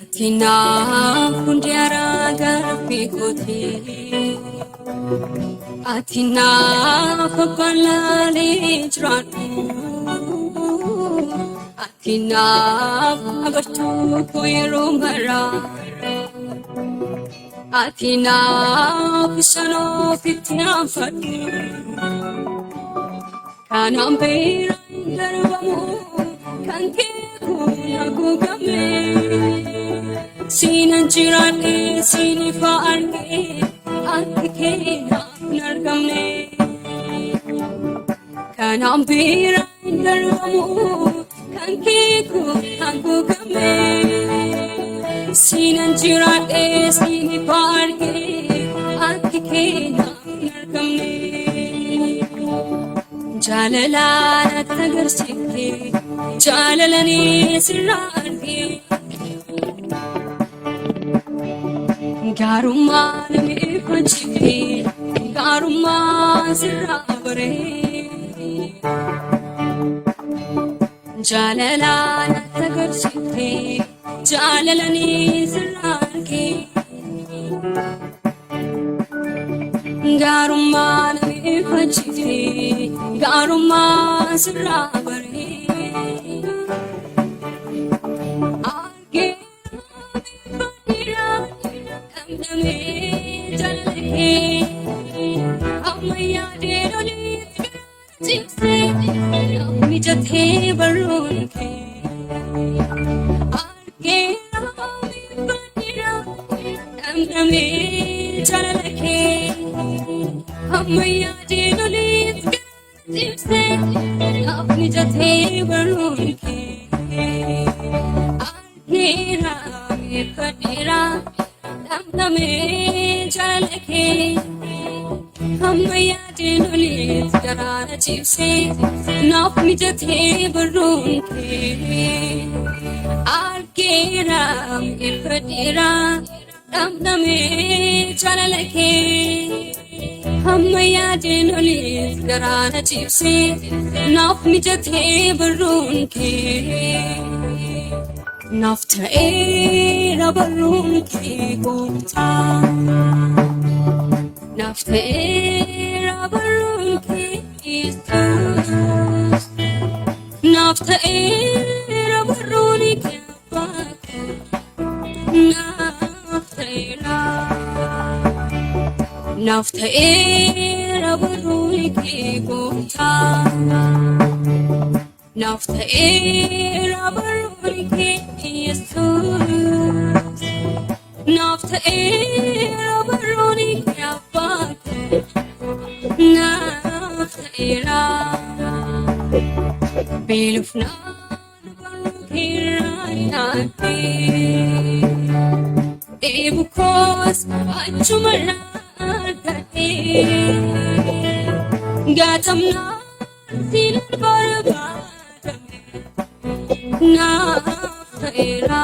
Ati naaf hundi araa gaaffii kooti. Ati naaf abbaan laalee jiraadhu. Ati naaf agartuu koo yeroo maraa. Ati naaf isaan ofitti naanfadhu. Kanaan bira hin darbamu kan kee kun haguugame. Siinan jiraadhe siin ifa arge akka kee naaf hin argamne. Kanaan bira hin darbamu kan kee kun haguugame. Siinan jiraadhe siin ifa arge akka kee naaf hin argamne. Jaalalaan ati agarsiifte jaalalanii sirraa arge. Gaarummaa namni irfachiifte gaarummaa sirraa bare. Jaalalaan ati agarsiifte jaalalanii sirraa arge. Gaarummaa namni irfachiifte gaarummaa sirraa bare. Argee dhamdhamee jaalala kee amma yaadee lolitti cimsee naaf mijatee barruun kee. Argee dhamdhamee jaalala kee amma yaadee lolitti cimsee naaf mijatee barruun kee. Argeera miidhagdeera dhamdhamee jaalala kee hamma yaadeen oliif garaana cibsee naaf mijatee barruun kee. Argeera miidhagdeera dhamdhamee jaalala kee hamma yaadeen oliif garaana cibsee naaf mijatee barruun kee. Naaf ta'eera barruun kee gooftaa. Naaf ta'eera barruun kee Yesuus. Naaf ta'eera barruun kee abbaa koo. Naaf ta'eera. Naaf ta'eera barruun kee gooftaa. Naaf ta'eera barruun kee Yesuus. Naaf ta'eera barruun kee abbaa koo. Naaf ta'eera. Beelofnaan barruu kee irraa nyaadhee. Dheebuu koos achumarraa argadhee. Gaatamnaan siin barbaadame. Naaf ta'eera.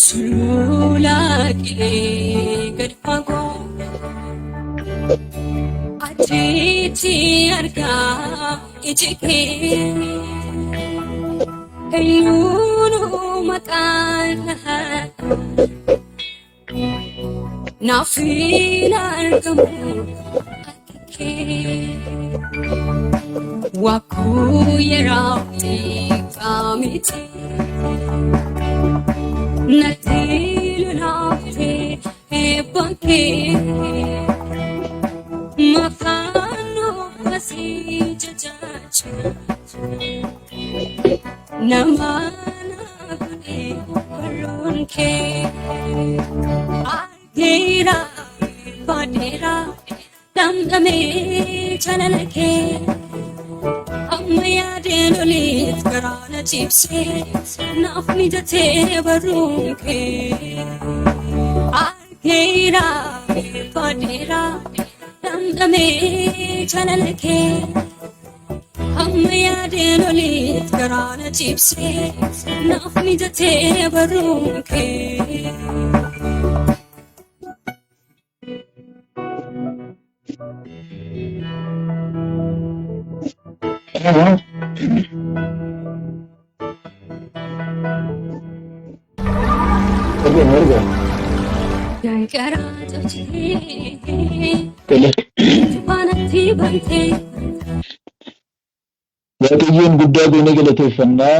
Sulula qilee gad fagoo achitti argaa iji kee eenyuun maqaan naaf hin argamu akka kee. Wakuu yeroo xiqqaa miti natti lolaaftee eebbaan kee mafaan asii jajaacha nama na godhe barruun kee. Argeera baadheera dhamdhamee jaalala kee amma yaadeen oliif garaana cibsee naaf mijatee barruun kee. Argeera baadheera dhamdhamee jaalala kee amma yaadeen oliif garaana cibsee naaf mijatee barruun kee. Karaa cabsitee faanatti bantee. Waaqayyoon guddaa goonee galateeffannaa.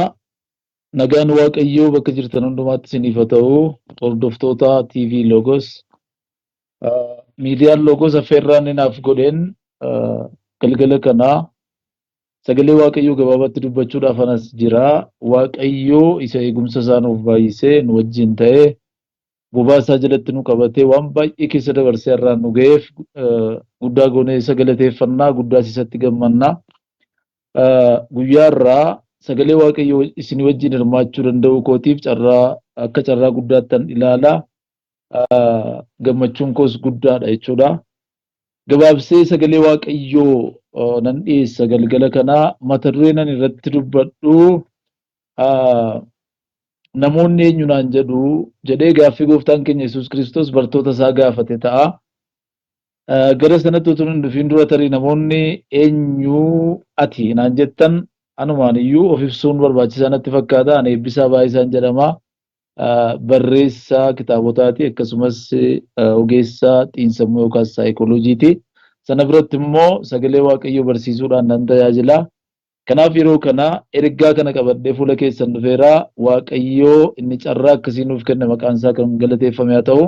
Nagaan Waaqayyoo bakka jirtan hundumaatti isiniif haa ta'u. Hordoftoota TV Logos. Miidiyaan Logos affeerraa inni naaf godheen galgala kanaa sagalee Waaqayyoo gabaabaatti dubbachuudhaaf anas jira. Waaqayyoo isa eegumsa isaa nuuf baay'isee nu wajjin ta'ee bobaa isaa jalatti nu qabatee waan baay'ee keessa dabarsee har'aan nu ga'eef guddaa goonee isa galateeffannaa, guddaas isatti gammannaa. Guyyaa irraa sagalee Waaqayyoo isin wajjin hirmaachuu danda'uu kootiif carraa akka carraa guddaattan ilaala. Gammachuun koos guddaadha jechuudha. Gabaabsee sagalee Waaqayyoo nan dhiyeessa galgala kanaa mata duree nan irratti dubbadhu namoonni eenyu naan jedhu jedhee gaaffii gooftaan keenya Yesuus Kiristoos bartoota isaa gaafate ta'a. Gara sanatti utuu hin dhufiin dura tarii namoonni eenyu ati naan jettan anumaan iyyuu of ibsuun barbaachisaa natti fakkaata. Ani Eebbisaa Baay'isaan jedhama. Barreessaa kitaabotaati akkasumas ogeessa xiinsammuu yookaas saayikolojiiti. Sana biratti immoo sagalee Waaqayyoo barsiisuudhaan nan tajaajila. Kanaaf yeroo kana ergaa kana qabadhee fuula keessan dhufeera. Waaqayyoo inni carraa akkasii nuuf kenne maqaan isaa kan galateeffame haa ta'u.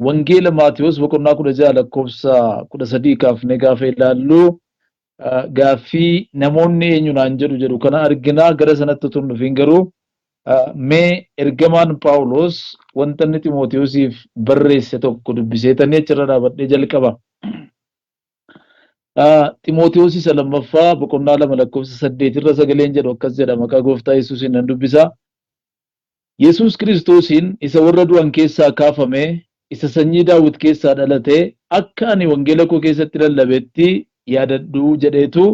Wangeela Maatiyos boqonnaa 16 lakkoofsa 13 kaafnee gaafa ilaallu gaaffii namoonni eenyu naan jedhu jedhu kana argina. Gara sanatti utuu hin dhufiin garuu mee ergamaan Phaawulos wanta inni Ximootewosiif barreesse tokko dubbiseetanii achirra dhaabadhee jalqaba. Ximootewos isa lammaffaa boqonnaa 2 lakkoofsa 8 irra sagaleen jedhu akkas jedha maqaa gooftaa Yesuusiin nan dubbisa. Yesuus Kiristoosiin isa warra du'an keessaa kaafame, isa sanyii Daawit keessaa dhalate, akka ani wangeela koo keessatti lallabetti yaadadhu jedheetu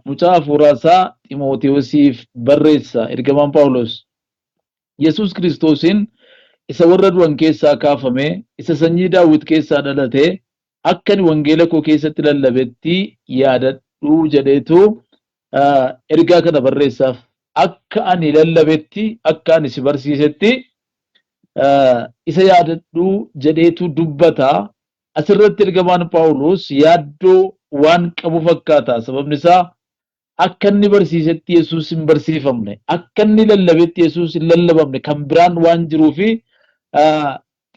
mucaa hafuuraa isaa Ximootewosiif barreessa ergamaan Phaawulos. Yesuus Kiristoosiin isa warra du'an keessaa kaafame, isa sanyii Daawit keessaa dhalate, akka ani wangeela koo keessatti lallabetti yaadadhu jedheetu ergaa kana barreessaaf. Akka ani lallabetti, akka ani si barsiisetti isa yaadadhu jedheetu dubbata. Asirratti ergamaan Phaawulos yaaddoo waan qabu fakkaata. Sababni isaa akka inni barsiisetti Yesuus hin barsiifamne, akka inni lallabetti Yesuus hin lallabamne kan biraan waan jiruufi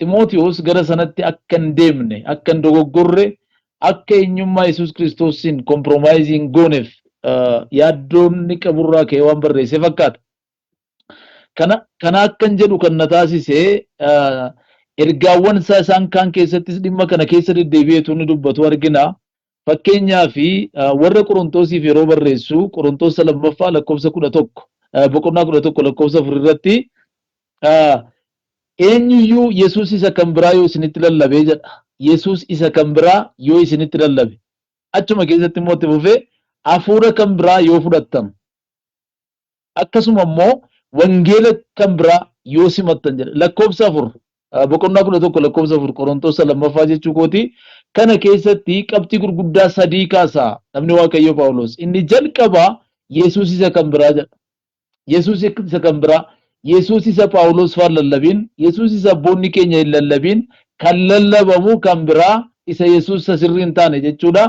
Ximootiyoos gara sanatti akka hin deemne, akka hin dogoggorre, akka eenyummaa Yesuus Kiristoosiin kompiromaayizii hin gooneef yaaddoon inni qaburraa ka'ee waan barreesse fakkaata. Kana akkan jedhu kan na taasise ergaawwan isaa isaan kaan keessattis dhimma kana keessa deddeebi'eetu inni dubbatu argina. Fakkeenyaaf warra Qorontoosiif yeroo barreessu Qorontoos lammaffaa lakkoofsa 11 boqonnaa 11 lakkoofsa 4 irratti eenyuyyuu Yesuus isa kan biraa yoo isinitti lallabee jedha. Yesuus isa kan biraa yoo isinitti lallabe. Achuma keessatti immoo itti fufee hafuura kan biraa yoo fudhattan akkasuma immoo wangeela kan biraa yoo simattan jedha. Lakkoofsa 4 boqonnaa 11 lakkoofsa 4 Qorontoos lammaffaa jechuu kooti. Kana keessatti qabxii gurguddaa sadii kaasa namni Waaqayyoo Phaawulos. Inni jalqabaa Yesuus isa kan biraa jedha. Yesuus isa kan biraa, Yesuus isa Phaawulos faan lallabin, Yesuus isa abboonni keenya hin lallabin, kan lallabamu kan biraa isa Yesuus isa sirrii hin taane jechuudha.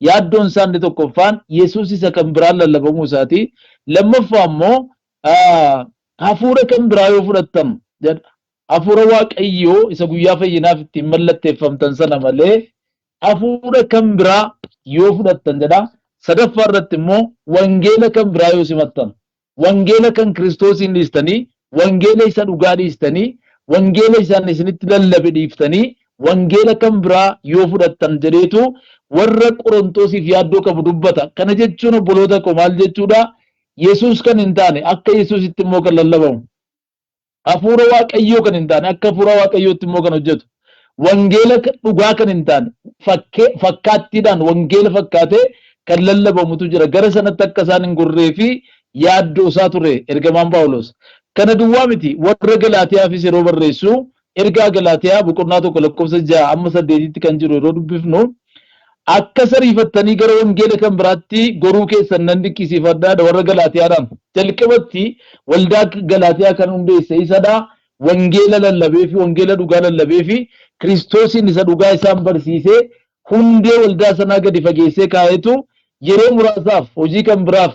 Yaaddoon isaa inni tokkoffaan Yesuus isa kan biraan lallabamuu isaati. Lammaffaa immoo hafuura kan biraa yoo fudhattan jedha. Hafuura Waaqayyoo isa guyyaa fayyinaaf ittiin mallatteeffamtan sana malee hafuura kan biraa yoo fudhattan jedha. Sadaffaa irratti immoo wangeela kan biraa yoo simattan, wangeela kan Kiristoosiin dhiistanii, wangeela isa dhugaa dhiistanii, wangeela isaan isinitti lallabe dhiiftanii, wangeela kan biraa yoo fudhattan jedheetu warra Qorontoosiif yaaddoo qabu dubbata. Kana jechuun obboloota koo maal jechuudha? Yesuus kan hin taane akka Yesuusitti immoo kan lallabamu. Hafuura Waaqayyoo kan hin taane akka hafuura Waaqayyootti immoo kan hojjetu. Wangeela dhugaa kan hin taane fakkaattiidhaan wangeela fakkaatee kan lallabamutu jira. Gara sanatti akka isaan hin gorree fi yaaddoo isaa ture ergamaan Phaawulos. Kana duwwaa miti warra Galaatiyaafis yeroo barreessu ergaa Galaatiyaa boqonnaa 1 lakkoofsa 6 amma 8tti kan jiru yeroo dubbifnu Akka sariifattanii gara wangeela kan biraatti goruu keessan nan dinqisiifadha warra Galaatiyaadhaan. Jalqabatti waldaa Galaatiyaa kan hundeesse isadha. Wangeela lallabee fi wangeela dhugaa lallabee fi Kiristoosiin isa dhugaa isaan barsiisee hundee waldaa sanaa gadi fageessee kaa'etu yeroo muraasaaf hojii kan biraaf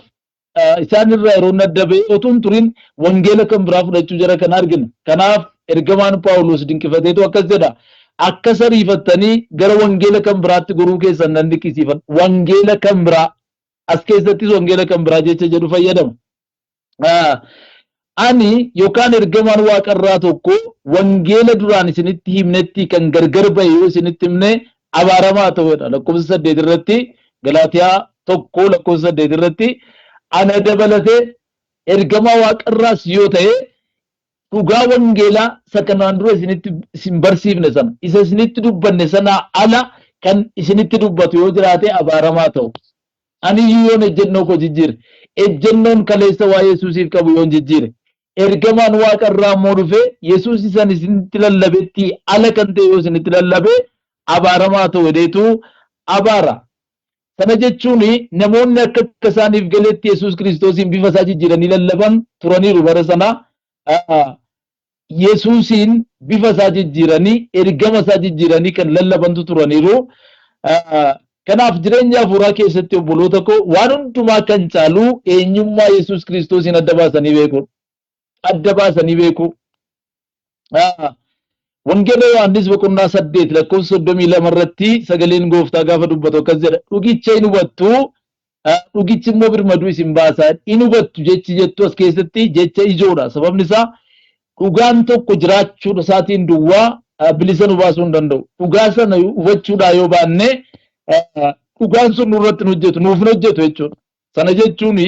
isaan irraa yeroo inni adda ba'e utuu hin turin wangeela kan biraa fudhachuu jara kana argina. Kanaaf ergamaan Phaawulos dinqifateetu akkas jedha. Akka sariifattanii gara wangeela kan biraatti goruu keessan nan dinqisiifadha. Wangeela kan biraa as keessattis wangeela kan biraa jecha jedhu fayyadama. Ani yookaan ergamaan waaqarraa tokko wangeela duraan isinitti himnetti kan gargar ba'e yoo isinitti himne abaaramaa ta'uudha. Lakkoofsa 8 irratti, Galaatiyaa 1 lakkoofsa 8 irratti, ana dabalatee ergamaa waaqarraas yoo ta'e dhugaa wangeelaa isa kanaan dura isinitti isin barsiifne sana, isa isinitti dubbanne sanaa ala kan isinitti dubbatu yoo jiraate abaaramaa ta'u. Ani iyyuu yoon ejjennoo koo jijjiire, ejjennoon kaleessa waa'ee Yesuusiif qabu yoon jijjiire, ergamaan waaqa irraa immoo dhufee Yesuus isan isinitti lallabetti ala kan ta'e yoo isinitti lallabe abaaramaa ta'u jedheetu abaara. Sana jechuun namoonni akka akka isaaniif galetti Yesuus Kiristoosiin bifa isaa jijjiiranii lallaban turaniiru bara sana. Yesuusiin bifa isaa jijjiiranii, ergama isaa jijjiiranii kan lallabantu turaniiru. Kanaaf jireenya hafuuraa keessatti, obboloota koo, waan hundumaa kan caalu eenyummaa Yesuus Kiristoosiin adda baasanii beeku. Adda baasanii beeku. Wangeela Yohaannis boqonnaa 8 lakkoofsa 32 irratti sagaleen gooftaa gaafa dubbatu akkas jedha. Dhugicha hin hubattu, dhugichi immoo birmaduu isin baasa. Hin hubattu jechi jettu as keessatti jecha ijoodha. Sababni isaa dhugaan tokko jiraachuu isaatiin duwwaa bilisa nu baasuu hin danda'u. Dhugaa sana hubachuudhaa yoo baanne dhugaan sun nurratti hin hojjetu, nuuf hin hojjetu jechuudha. Sana jechuun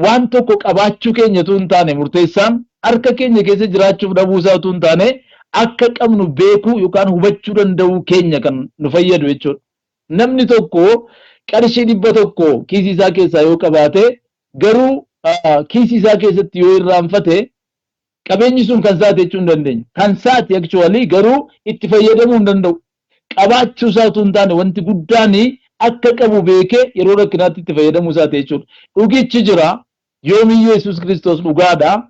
waan tokko qabaachuu keenya utuu hin taane, murteessaan harka keenya keessa jiraachuuf dhabuu isaa utuu hin taane, akka qabnu beekuu yookaan hubachuu danda'uu keenya kan nu fayyadu jechuudha. Namni tokko qarshii 100 kiisii isaa keessaa yoo qabaate, garuu kiisii isaa keessatti yoo irraanfate, qabeenyi sun kan isaati jechuu hin dandeenyu. Kan isaati actually, garuu itti fayyadamuu hin danda'u. Qabaachuu isaa utuu hin taane, wanti guddaan akka qabu beekee yeroo rakkinaatti itti fayyadamuu isaati jechuudha. Dhugichi jira. Yoomiyyuu Yesuus Kiristoos dhugaadha.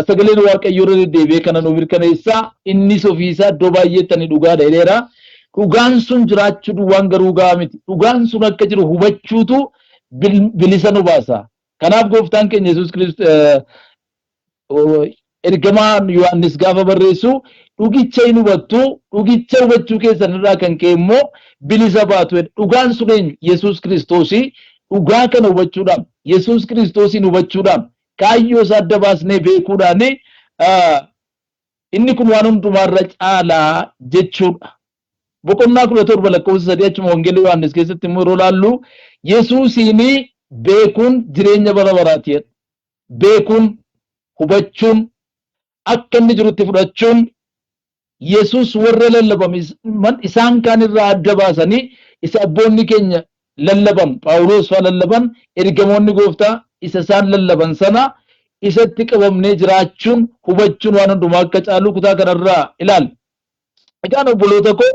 Sagaleen Waaqayyoo irra deddeebi'ee kana nu mirkaneessa. Innis ofiisaa iddoo baay'eetti ani dhugaadha jedheera. Dhugaan sun jiraachuu duwwaan garuu gahaa miti. Dhugaan sun akka jiru hubachuutu bilisa nu baasa. Kanaaf gooftaan keenya Yesuus Kiristoos, ergamaan Yohaannis gaafa barreessu, dhugicha hin hubattu, dhugicha hubachuu keessan irraa kan ka'e immoo bilisa baatu jedha. Dhugaan sun eenyu? Yesuus Kiristoosii. Dhugaa kana hubachuudhaan, Yesuus Kiristoosiin hubachuudhaan, kaayyoo isaa adda baasnee beekuudhaan, inni kun waan hundumaarra caalaa jechuudha. Boqonnaa 17 lakkoofsa 3 achuma Wangeela Yohaannis keessatti immoo yeroo laallu, Yesuusiin beekuun jireenya bara baraati jedha. Beekuun, hubachuun, akka inni jirutti fudhachuun, Yesuus warra lallaban isaan kaan irraa adda baasanii, isa abboonni keenya lallaban, Phaawulos faa lallaban, ergamoonni gooftaa isa isaan lallaban sana isatti qabamnee jiraachuun, hubachuun waan hundumaa akka caalu kutaa kanarraa ilaalla. Egaan obboloota koo,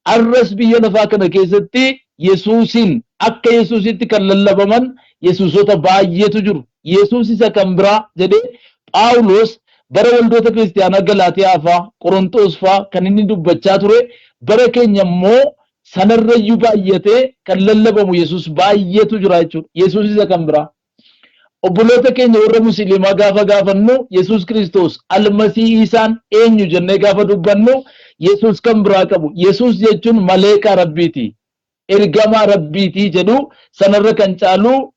arras biyya lafaa kana keessatti Yesuusiin akka Yesuusitti kan lallabaman Yesuusota baay'eetu jiru. Yesuus isa kan biraa jedhee Phaawulos bara waldoota kiristiyaanaa Galaatiyaa faa, Qorontoos faa kan inni dubbachaa ture, bara keenya immoo sanarrayyuu baay'atee kan lallabamu Yesuus baay'eetu jira jechuudha. Yesuus isa kan biraa. Obboloota keenya warra Musliimaa gaafa gaafannu, Yesuus Kiristoos Almasii Iisaan eenyu jennee gaafa dubbannu, Yesuus kan biraa qabu. Yesuus jechuun maleekaa Rabbiiti. Ergamaa Rabbiiti jedhu. Sanarra kan caalu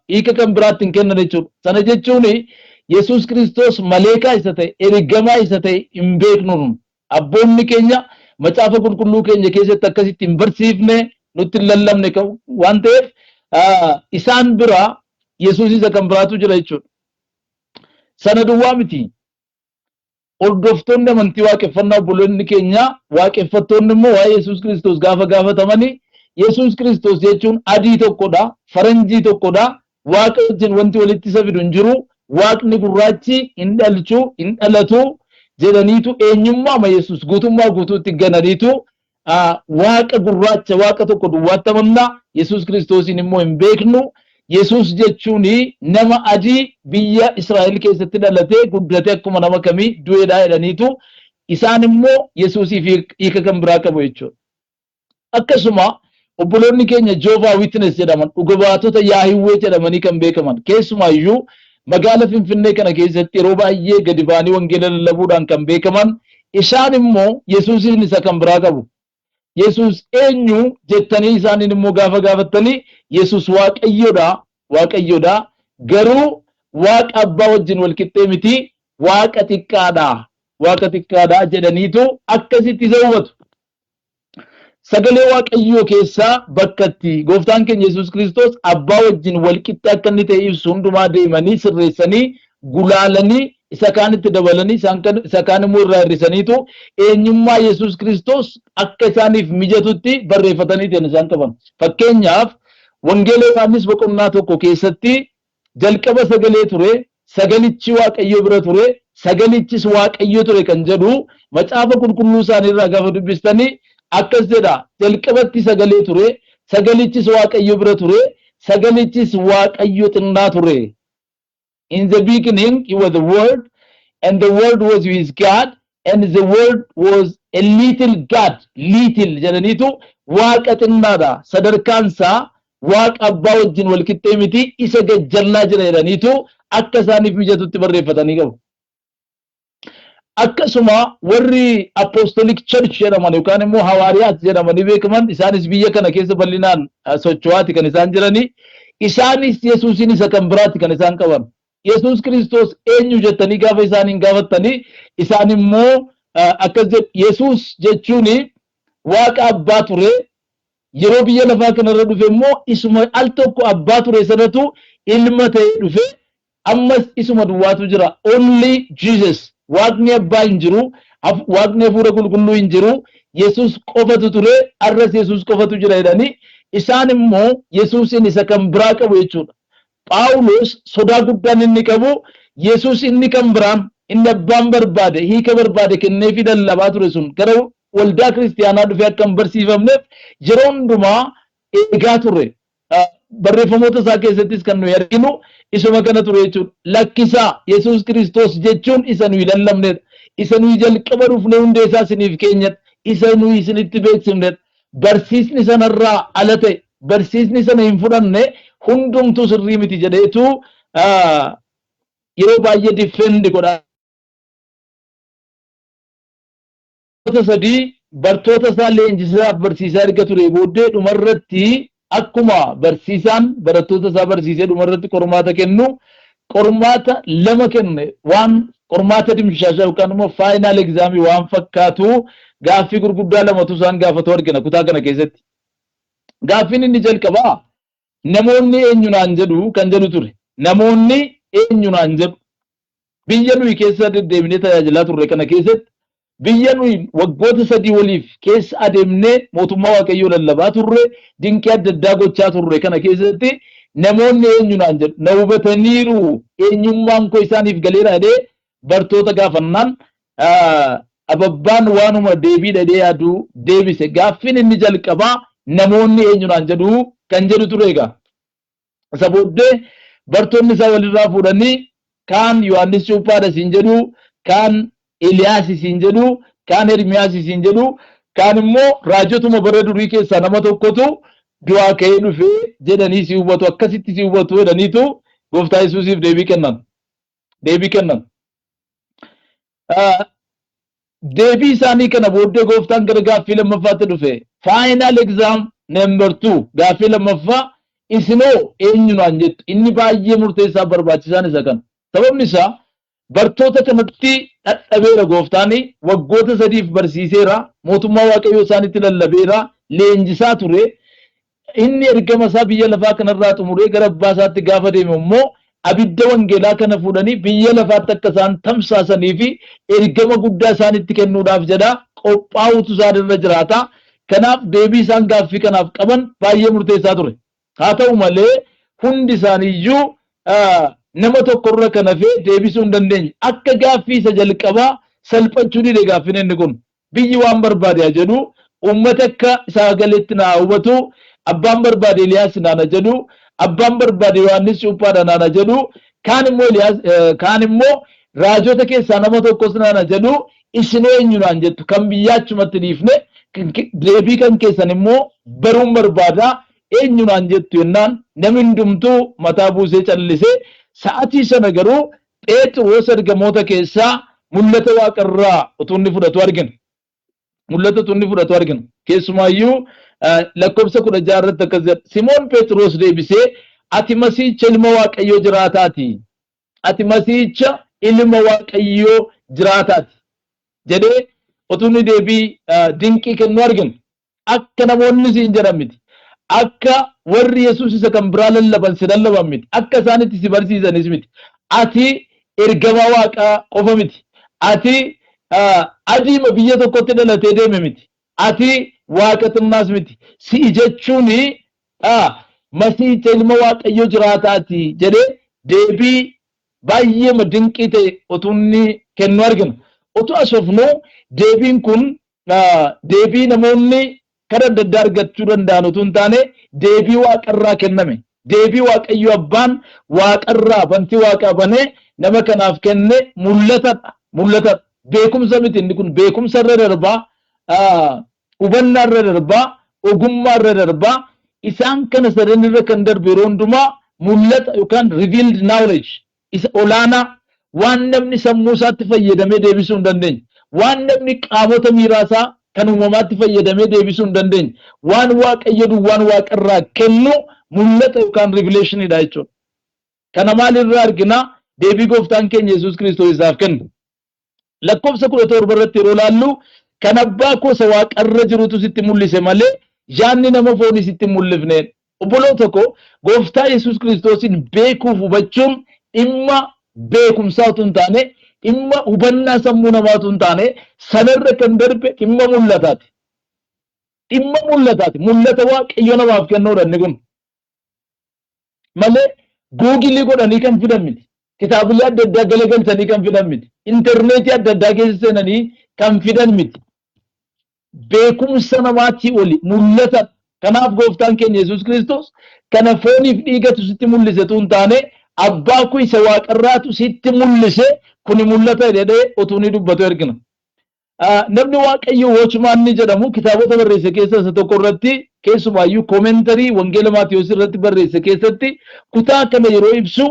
hiika kan biraatti hin kennan jechuudha. Sana jechuun Yesuus Kiristoos maleekaa isa ta'e, ergamaa isa ta'e hin beeknu. Abboonni keenya macaafa qulqulluu keenya keessatti akkasitti hin barsiifne, nutti hin lallabne waan ta'eef, isaan bira Yesuus isa kan biraatu jira jechuudha. Sana duwwaa miti. Hordoftoonni amantii waaqeffannaa, obboloonni keenya waaqeffattoonni immoo waa'ee Yesuus Kiristoos gaafa gaafatamanii, Yesuus Kiristoos jechuun adii tokkodha, faranjii tokkodha, Waaqa wajjin wanti walitti isa fidu hin jiru, Waaqni gurraachi hin dhalchu, hin dhalatu jedhaniitu eenyummaama Yesuus guutummaa guutuutti gananiitu Waaqa gurraacha, Waaqa tokko duwwaatti amanna, Yesuus Kiristoosiin immoo hin beeknu. Yesuus jechuun nama adii biyya Israa'el keessatti dhalatee guddatee akkuma nama kamii du'eedha jedhaniitu isaan immoo Yesuusiif hiika kan biraa qabu jechuudha. Akkasuma obboloonni keenya Jehovah Witness jedhaman, dhuga baatota Yaahiwwee jedhamanii kan beekaman, keessumaayyuu magaala Finfinnee kana keessatti yeroo baay'ee gadi ba'anii wangeela lallabuudhaan kan beekaman, isaan immoo Yesuusiin isa kan biraa qabu. Yesuus eenyu jettanii isaaniin immoo gaafa gaafattanii, Yesuus Waaqayyoodha, Waaqayyoodha, garuu Waaqa Abbaa wajjin wal qixxee miti, Waaqa xiqqaadha, Waaqa xiqqaadha jedhaniitu akkasitti isa hubatu. Sagalee Waaqayyoo keessaa bakka itti Gooftaan keenya Yesuus Kiristoos Abbaa wajjin wal qixxee akka inni ta'e ibsu hundumaa deemanii sirreessanii, gulaalanii, isa kaanitti dabalanii, isa kaan immoo irraa hir'isaniitu eenyummaa Yesuus Kiristoos akka isaaniif mijatutti barreeffatanii kan isaan qaban. Fakkeenyaaf, Wangeela Yohaannis boqonnaa 1 keessatti jalqaba sagalee ture, sagalichi Waaqayyo bira ture, sagalichis Waaqayyo ture kan jedhu macaafa qulqulluu isaanii irraa gaafa dubbistanii akkas jedha: jalqabatti sagalee ture, sagalichis Waaqayyo bira ture, sagalichis Waaqayyo xinnaa ture. In the beginning he was the Word, and the Word was with God, and the Word was a little God. Little jedhaniitu Waaqa xinnaadha. Sadarkaan isaa Waaqa Abbaa wajjin wal qixxee miti, isa gajjallaa jira jedhaniitu akka isaaniif mijatutti barreeffatanii qabu. Akkasuma warri Apostolic Church jedhaman yookaan immoo Hawaariyaat jedhamanii beekaman, isaanis biyya kana keessa bal'inaan socho'aati kan isaan jiranii. Isaanis Yesuusin isa kan biraatti kan isaan qaban. Yesuus Kiristoos eenyu jettanii gaafa isaaniin gaafattanii, isaan immoo akkas jedhu: Yesuus jechuun Waaqa Abbaa ture, yeroo biyya lafaa kanarra dhufe immoo isuma al tokko Abbaa ture sanatu ilma ta'ee dhufe, ammas isuma duwwaatu jira. Only Jesus. Waaqni Abbaa hin jiru, Waaqni Hafuura Qulqulluu hin jiru, Yesuus qofatu ture, arras Yesuus qofatu jira jedhanii isaan immoo Yesuusin isa kan biraa qabu jechuudha. Phaawulos sodaa guddaan inni qabu, Yesuus inni kan biraan, inni abbaan barbaade hiika barbaade kenneefii lallabaa ture sun gara waldaa kiristiyaanaa dhufee akka hin barsiifamneef yeroo hundumaa eegaa ture. Barreeffamoota isaa keessattis kan nuyi arginu isuma kana ture jechuudha. Lakkisaa, Yesuus Kiristoos jechuun isa nuyi lallabnedha. Isa nuyi jalqaba dhufnee hundee isaa isiniif keenyadha. Isa nuyi isinitti beeksifnedha. Barsiisni sanarraa ala ta'e, barsiisni sana hin fudhanne hundumtuu sirrii miti jedheetu yeroo baay'ee defend godha. 3 bartoota isaa leenjisaaf barsiisaa erga ture booddee, dhumarratti akkuma barsiisaan barattoota isaa barsiisee dhumarratti qormaata kennu, qormaata lama kenne. Waan qormaata dimshaashaa yookaan immoo final examii waan fakkaatu gaaffii gurguddaa lamatu isaan gaafatu argina kutaa kana keessatti. Gaaffiin inni jalqabaa "Namoonni eenyu naan jedhu?" kan jedhu ture. Namoonni eenyu naan jedhu? Biyya nuyi keessa deddeebinee tajaajilaa turre kana keessatti, biyya nuyi waggoota 3 waliif keessa adeemnee mootummaa Waaqayyoo lallabaa turre, dinqii adda addaa gochaa turre kana keessatti namoonni eenyu naan jedhu? Na hubataniiru, eenyummaan koo isaaniif galeera jedhee bartoota gaafannaan, ababbaan waanuma deebii dhadhee yaaduu deebise. Gaaffiin inni jalqabaa "Namoonni eenyu naan jedhu?" kan jedhu ture egaa. Isa booddee bartoonni isaa walirraa fuudhanii, kaan Yohaannis Cuuphaadha siin jedhu, kaan Eliyaas siin jedhu, kaan Ermiyaas siin jedhu, kaan immoo raajotuma bara durii keessaa nama tokkotu du'aa ka'ee dhufee jedhanii si hubatu, akkasitti si hubatu jedhaniitu Gooftaa Yesuusiif deebii kennan. Deebii kennan. Deebii isaanii kana booddee Gooftaan gara gaaffii lammaffaatti dhufe. Final exam number 2, gaaffii lammaffaa: "Isinoo eenyu naan jettu?" Inni baay'ee murteessaa barbaachisaan isa kana. Sababni isaa bartoota kanatti dhadhabeera Gooftaan, waggoota 3f barsiiseera, mootummaa Waaqayyoo isaanitti lallabeera, leenjisaa ture. Inni ergama isaa biyya lafaa kanarraa xumuree gara abbaa isaatti gaafa deemu immoo abidda wangeelaa kana fuudhanii biyya lafaatti akka isaan tamsaasanii fi ergama guddaa isaanitti kennuudhaaf jedha qophaa'utu isaan irra jiraata. Kanaaf deebii isaan gaaffii kanaaf qaban baay'ee murteessaa ture. Haa ta'u malee hundi isaaniiyyuu nama tokkorra kan hafee deebisuu hin dandeenye. Akka gaaffii isa jalqabaa salphachuu dide gaaffiin inni kun. Biyyi waan barbaade haa jedhu, Uummata akka isaa galetti naa hubatu, abbaan barbaade Eliyaas naana jedhu, abbaan barbaade Yohaannis Cuuphaadha naana jedhu, kaan immoo Eliyaas, kaan immoo raajota keessaa nama tokkos naana jedhu, isin eenyu naan jettu? Kan biyyaa achumatti dhiifne, deebii kan keessan immoo baruun barbaada, eenyu naan jettu jennaan namni hundumtuu mataa buusee callise. Sa'atii sana garuu Pheexiroos ergamoota keessaa mul'ata waaqarraa utuu inni fudhatu argina. Mul'ata utuu inni fudhatu argina. Keessumaayyuu lakkoofsa 16 irratti akkas jedha. Simoon Pheexiroos deebisee, ati Masiicha ilma Waaqayyoo jiraataati. Ati Masiicha ilma Waaqayyoo jiraataati jedhee utuu inni deebii dinqii kennu argina. Akka namoonni siin jedhan miti. Akka warri Yesuus isa kan biraa lallaban si lallaban miti. Akka isaan itti si barsiisanis miti. Ati ergamaa Waaqaa qofa miti. Ati adiima biyya tokkotti dhalatee deeme miti. Ati Waaqa xinnaas miti. Si'i jechuun Masiicha ilma Waaqayyoo jiraataati jedhee deebii baay'eema dinqii ta'e utuu inni kennu argina. Utuu asofnu deebiin kun deebii namoonni karaa adda addaa argachuu danda'an utuu hin taane deebii waaqarraa kenname. Deebii Waaqayyo Abbaan waaqarraa bantii waaqaa banee nama kanaaf kenne mul'atadha. Mul'atadha. Beekumsa miti inni kun, beekumsa irra darbaa, hubannaa irra darbaa, ogummaa irra darbaa, isaan kana sadan irra kan darbu yeroo hundumaa mul'ata yookaan revealed knowledge isa olaanaa, waan namni sammuu isaatti fayyadamee deebisuu hin dandeenye, waan namni qaamota miiraa isaa kan uumamaatti fayyadamee deebisuu hin dandeenye, waan Waaqayyo duwwaan waaqarraa kennu mul'ata yookaan revelationidha jechuudha. Kana maalirraa argina? Deebii gooftaan keenya Yesuus Kiristoos isaaf kennu. Lakkoofsa 17 irratti yeroo ilaallu, kan abbaa koo isa waaqarra jirutu sitti mul'ise malee yaadni nama foonii sitti hin mul'ifne. Obboloota koo, gooftaa Yesuus Kiristoosiin beekuuf hubachuun dhimma beekumsaa utuu hin taane, dhimma hubannaa sammuu namaa utuu hin taane, sanarra kan darbe dhimma mul'ataati. Dhimma mul'ataati. Mul'ata Waaqayyo namaaf kennuudha inni kun. Malee Google godhanii kan fidan miti. Kitaabilee adda addaa galagalchanii kan fidan miti. Intarneetii adda addaa keessa seenanii kan fidan miti. Beekumsa namaatii oli mul'ata. Kanaaf gooftaan keenya Yesuus Kiristoos kana fooniif dhiigatu sitti mul'ise utuu hin taane abbaa koo isa waaqarraatu sitti mul'ise, kuni mul'ata jedhee utuu ni dubbatu argina. Namni Waaqayyo Watchman ni jedhamu kitaabota barreesse keessaa isa tokko irratti, keessumaayyuu commentary Wangeela Maatiyos irratti barreesse keessatti, kutaa kana yeroo ibsu,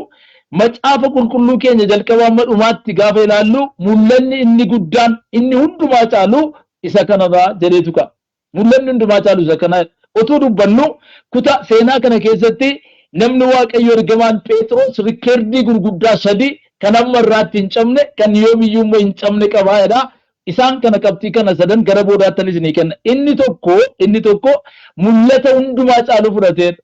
macaafa qulqulluu keenya jalqaba amma dhumaatti gaafa ilaallu mul'anni inni guddaan inni hundumaa caalu isa kanadha jedheetu ka'a. Mul'anni hundumaa caalu isa kana. Utuu dubbannu kutaa seenaa kana keessatti namni Waaqayyo ergamaan Phexros rikkeerdii gurguddaa sadi kan amma irraatti hin cabne, kan yoomiyyuu immoo hin cabne qabaa jedha. Isaan kana qabxii kana sadan gara boodaattan isinii kenna. Inni tokko mul'ata hundumaa caalu fudhateedha.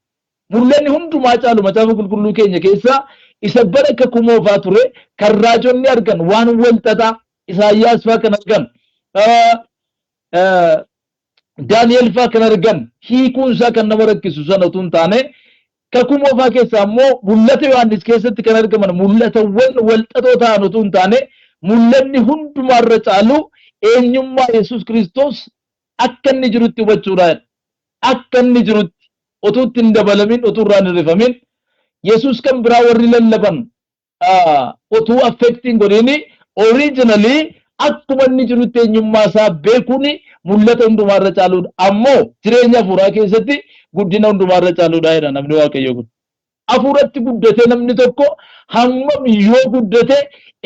Mul'anni hundumaa caalu macaafa qulqulluu keenya keessaa isa bara kakuu moofaa ture kan raajonni argan, waan wal xaxaa Isaayyaas faa kan argan, Daani'el faa kan argan, hiikuun isaa kan nama rakkisu sana utuu hin taane, kakuu moofaa keessaa immoo mul'ata Yohaannis keessatti kan argaman mul'atawwan wal xaxoo ta'an utuu hin taane, mul'anni hundumaarra caalu eenyummaa Yesuus Kiristoos akka inni jirutti hubachuudha. Akka inni jirutti, utuu itti hin dabalamin, utuu irraa hin hir'ifamin, Yesuus kan biraa warri lallaban utuu affect hin godhin, originally akkuma inni jirutti eenyummaa isaa beekuun mul'ata hundumaarra caaluudha. Ammoo jireenya hafuuraa keessatti guddina hundumaarra caaluudha jedha namni Waaqayyoo kun. Hafuuratti guddatee namni tokko hammam yoo guddate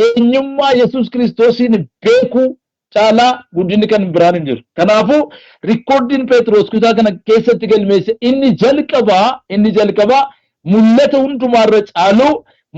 eenyummaa Yesuus Kiristoosiin beekuu caalaa guddinni kan biraan hin jiru. Kanaafuu rikkoordiin Phexros kutaa kana keessatti galmeesse inni jalqabaa mul'ata hundumaarra caalu,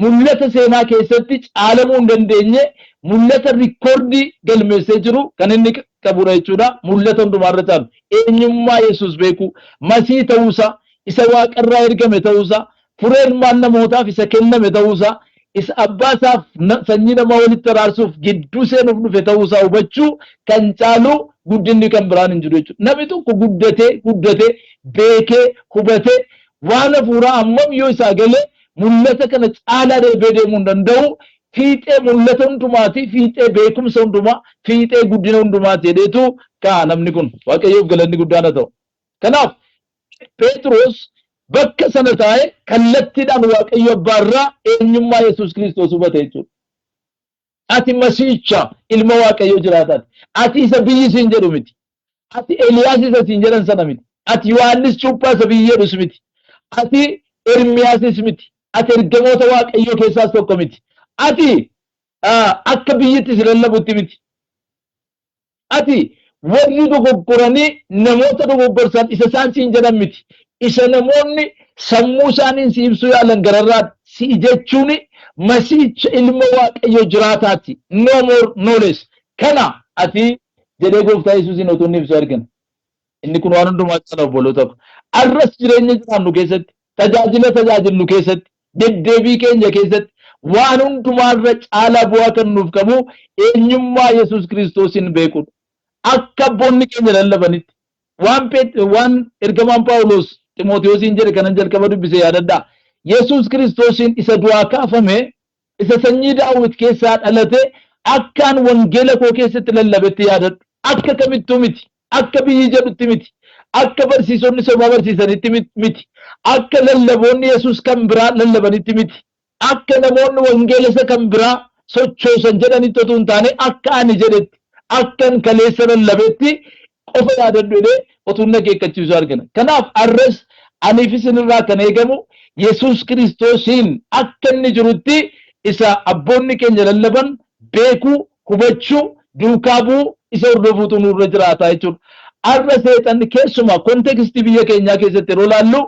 mul'ata seenaa keessatti caalamuu hin dandeenye, mul'ata rikkoordii galmeessee jiru kan inni qabudha jechuudha. Mul'ata hundumaarra caalu eenyummaa Yesuus beekuu, Masii ta'uusaa, isa waaqarraa ergame ta'uusaa, furee ilmaan namootaaf isa kenname ta'uusaa, isa abbaa isaaf sanyii namaa walitti araarsuuf gidduu seenuuf dhufe ta'uusaa hubachuu kan caalu guddinni kan biraan hin jiru jechuudha. Namni tokko guddatee guddatee beekee hubatee waan hafuuraa hammam yoo isaa galee mul'ata kana caalaa darbee deemuu hin danda'u. Fiixee mul'ata hundumaati, fiixee beekumsa hundumaa, fiixee guddina hundumaati jedheetu ka'a namni kun. Waaqayyoof galanni guddaan haa ta'u. Kanaaf Phexros bakka sana taa'ee kallattiidhaan Waaqayyo Abbaa irraa eenyummaa Yesuus Kiristoos hubate jechuudha. Ati Masiicha ilma Waaqayyoo jiraataati. Ati isa biyyi siin jedhu miti. Ati Eliyaas isa siin jedhan sana miti. Ati Yohaannis cuuphaa isa biyyi jedhus miti. Ati Ermiyaasis miti. Ati ergamoota Waaqayyoo keessaas tokko miti. Ati akka biyyitti si lallabutti miti. Ati warri dogoggoranii namoota dogoggorsan isa isaan siin jedhan miti. Isa namoonni sammuu isaaniin si ibsuu yaalan gararraa si jechuun Masiicha ilma Waaqayyo jiraataati. No more, no less. Kana ati jedhee gooftaa Yesuusiin otoo inni ibsu argina. Inni kun waan hundumaa caala obboloota ko. Arras jireenya jiraannu keessatti, tajaajila tajaajillu keessatti, deddeebii keenya keessatti waan hundumaarra caalaa bu'aa kan nuuf qabu eenyummaa Yesuus Kiristoosiin beekuudha. Akka abboonni keenya lallabanitti waan waan ergamaan Phaawulos Ximootiyoosiin jedhe kanan jalqaba dubbise yaadadhaa. Yesuus Kiristoosiin isa du'aa kaafame isa sanyii Daawit keessaa dhalate akkaan wangeela koo keessatti lallabetti yaadadhu. Akka kamittuu miti. Akka biyyi jedhutti miti. Akka barsiisonni sobaa barsiisanitti miti. Akka lallaboonni Yesuus kan biraa lallabanitti miti. Akka namoonni wangeela isa kan biraa sochoosan jedhanitti otuu hin taane akka ani jedhetti akkan kaleessa lallabetti qofa yaadadhu jedhee otuu inni akeekkachiisu argina. Kanaaf arras aniif isinirraa kan eegamu Yesuus Kiristoosiin akka inni jirutti isa abboonni keenya lallaban beekuu, hubachuu, duukaa bu'uu, isa hordofuutu nurra jiraata jechuudha. Har'a seexanni keessumaa kontekstii biyya keenyaa keessatti yeroo ilaallu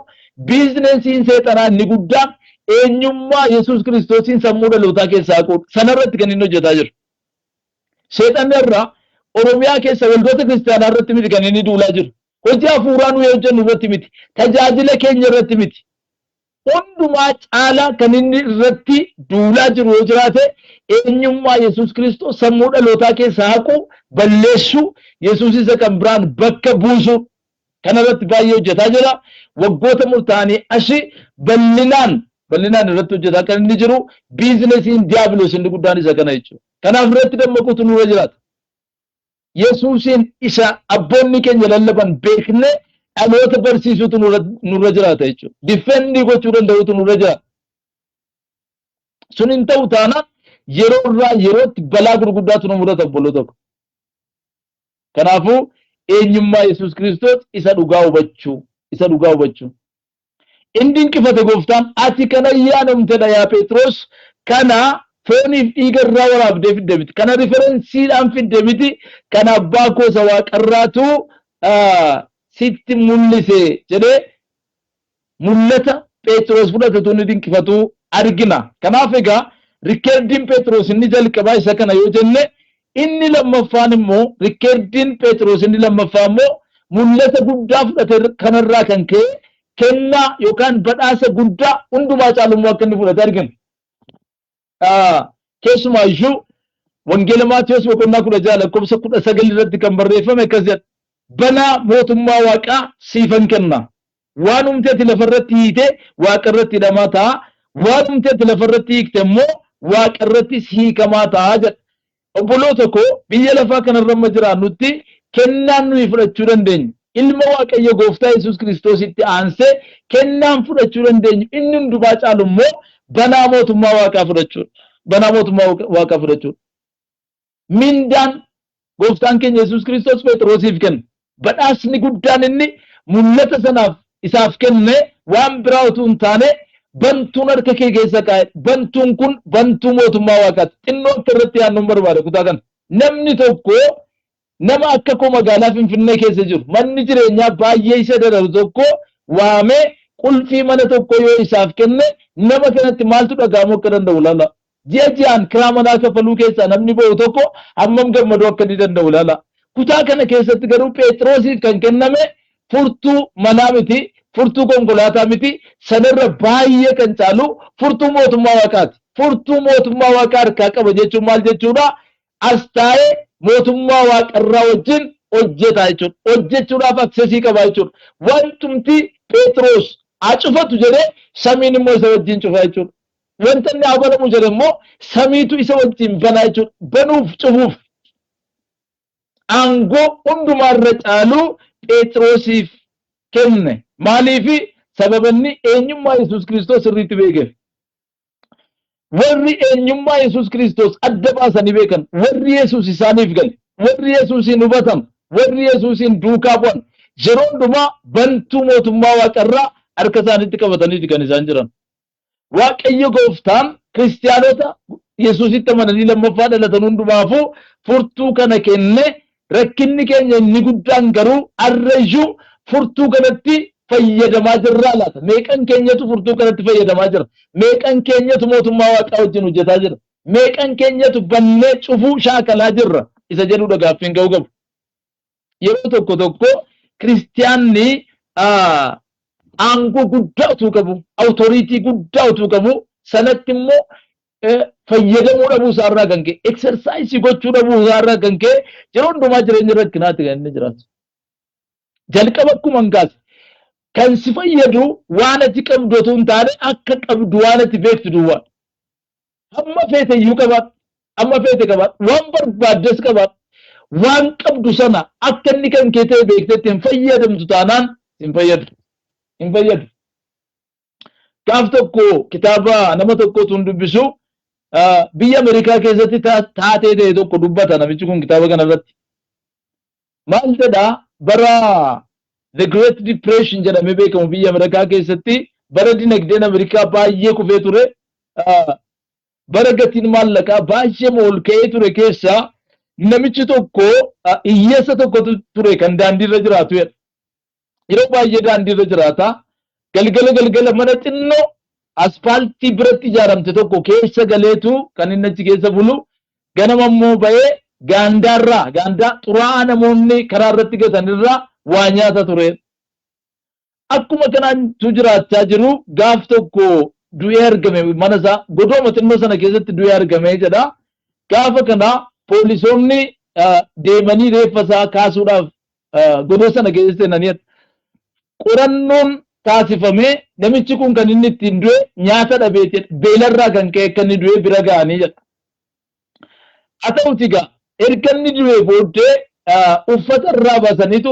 biizinesiin seexanaa inni guddaan eenyummaa Yesuus Kiristoosiin sammuu dhalootaa keessaa haquudha. Sanarratti kan inni hojjetaa jiru. Seexanni har'a Oromiyaa keessa waldoota kiristaanaa irratti miti kan inni duulaa jiru. Hojii hafuuraa nuyi hojjennu irratti miti. Tajaajila keenya irratti miti. Hundumaa caalaa kan inni irratti duulaa jiru yoo jiraate eenyummaa Yesuus Kiristoos sammuu dhalootaa keessaa haquu, balleessuu, Yesuus isa kan biraan bakka buusuu. Kana irratti baay'ee hojjetaa jira. Waggoota murtaa'anii asi bal'inaan bal'inaan irratti hojjetaa kan inni jiru biizinesiin diiyaabiloos inni guddaan isa kana jechuudha. Kanaaf irratti dammaquutu nurra jiraata. Yesuusiin isa abboonni keenya lallaban beeknee dhaloota barsiisuutu nurra jiraata jechuudha. Difendii gochuu danda'uutu nurra jiraata. Sun hin ta'u taanaan yeroo irraa yerootti balaa gurguddaatu nu mudata obboloota ko. Kanaafuu eenyummaa Yesuus Kiristoos isa dhugaa hubachuu isa dhugaa hubachuu. In dinqifate gooftaan ati kan ayyaanomtedha yaa Phexros kana fooniif dhiiga irraa waraabdee fidde miti kana riferensiidhaan fidde miti kana abbaa koo isa waaqarraatu sitti mul'ise jedhee mul'ata Phexros fudhatetu inni dinqifatu argina. Kanaaf egaa rikkeerdiin Phexros inni jalqabaa isa kana yoo jenne inni lammaffaan immoo rikkeerdiin Phexros inni lammaffaa immoo mul'ata guddaa fudhate kanarraa kan ka'e kennaa yookaan badhaasa guddaa hundumaa caalu immoo akka inni fudhate argina. Keessumaa iyyuu Wangeela Maatiyos boqonnaa 16 lakkoofsa 19 irratti kan barreeffame akkas jedha. Banaa mootummaa waaqaa siifan kenna. Waanumti ati lafarratti hiite waaqarratti hidhamaa ta'a. Waanumti ati lafarratti hiikte immoo waaqarrattis hiikamaa ta'a jedha. Obboloota koo biyya lafaa kanarra amma jiraannutti kennaan nuyi fudhachuu dandeenyu ilma Waaqayyo gooftaa Yesuus Kiristoositti aansee kennaan fudhachuu dandeenyu inni hundumaa caalu immoo banaa mootummaa waaqaa fudhachuudha. Banaa mootummaa waaqaa fudhachuudha. Mindaan gooftaan keenya Yesuus Kiristoos Phexrosiif kenne badhaasni guddaan inni mul'ata sanaaf isaaf kenne waan biraa utuu hin taane bantuun harka kee keessa kaa'e bantuun kun bantuu mootummaa waaqaati. Xinnoo akka irratti yaadnuun barbaada kutaa kana. Namni tokko nama akka koo magaalaa Finfinnee keessa jiru manni jireenyaa baay'ee isa dararu tokko waamee qulfii mana tokko yoo isaaf kenne nama kanatti maaltu dhaga'amuu akka danda'u ilaala. Ji'a ji'aan kiraa manaa kaffaluu keessaa namni ba'u tokko hammam gammaduu akka inni danda'u ilaala. Kutaa kana keessatti garuu Pheexroosiif kan kenname furtuu manaa miti, furtuu konkolaataa miti, sanarra baay'ee kan caalu furtuu mootummaa waaqaati. Furtuu mootummaa waaqaa harkaa qaba jechuun maal jechuudha? As taa'ee mootummaa waaqarraa wajjin hojjeta jechuudha. Hojjechuudhaaf aksesii qaba jechuudha. Wantumti Pheexroos haa cufatu jedhee samiin immoo isa wajjin cufa jechuudha. Wanta inni haa banamu jedhe immoo samiitu isa wajjin banaa jechuudha. Banuuf cufuuf. Aangoo hundumaarra caalu Phexrosiif kenne. Maaliifi? Sababa inni eenyummaa Yesuus Kiristoos sirriitti beekeef. Warri eenyummaa Yesuus Kiristoos adda baasanii beekan, warri Yesuus isaaniif gale, warri Yesuusiin hubatan, warri Yesuusiin duukaa bu'an yeroo hundumaa bantuu mootummaa waaqarraa harka isaaniitti qabataniiti kan isaan jiran. Waaqayyo gooftaan kiristiyaanota Yesuusitti amananii lammaffaa dhalatan hundumaafuu furtuu kana kenne. Rakkinni keenya inni guddaan garuu har'a iyyuu furtuu kanatti fayyadamaa jirraa laata? Meeqan keenyatu furtuu kanatti fayyadamaa jira? Meeqan keenyatu mootummaa waaqaa wajjin hojjetaa jira? Meeqan keenyatu bannee cufuu shaakalaa jirra? Isa jedhudha gaaffiin ga'uu qabu. Yeroo tokko tokko kiristiyaanni aangoo guddaa utuu qabu, authority guddaa utuu qabu, sanatti immoo fayyadamuu dhabuu isaarraa kan ka'e, exercise gochuu dhabuu isaarraa kan ka'e, yeroo hundumaa jireenya rakkinaatti kan inni jiraatu. Jalqaba akkuma hin kaase, kan si fayyadu waan ati qabdu otoo hin taane akka qabdu waan ati beektu duwwaa. Hamma feete iyyuu qabaadhu, hamma feete qabaadhu, waan barbaaddes qabaadhu, waan qabdu sana akka inni kan kee ta'e beektee itti hin fayyadamtu taanaan hin fayyadu. Hin fayyadu. Gaaf tokko kitaaba nama tokkotu hin dubbisu, biyya Ameerikaa keessatti taatee ta'e tokko dubbata namichi kun kitaaba kanarratti. Maal jedhaa? Bara The Great Depression jedhamee beekamu biyya Ameerikaa keessatti, bara dinagdeen Ameerikaa baay'ee kufee ture, bara gatiin maallaqaa baay'ee ol ka'ee ture keessa, namichi tokko, hiyyeessa tokkotu ture kan daandiirra jiraatu jedha. Yeroo baay'ee daandiirra jiraata. Galgala galgala mana xinnoo aspaaltii biratti ijaaramte tokko keessa galeetu kan inni achi keessa bulu. Ganama immoo ba'ee gaandaarraa, gaandaa xuraa'aa namoonni karaa irratti gatanirraa waa nyaata ture. Akkuma kanaantu jiraachaa jiru, gaaf tokko du'ee argame. Mana isaa godooma xinnoo sana keessatti du'ee argame jedha. Gaafa kana poolisoonni deemanii reeffa isaa kaasuudhaaf godoo sana keessa seenanii, qorannoon taasifamee namichi kun kan inni ittiin du'e nyaata dhabeeti, beelarraa kan ka'e akka inni du'e bira ga'anii jedha. Haa ta'uti egaa, erga inni du'ee booddee uffata irraa baasaniitu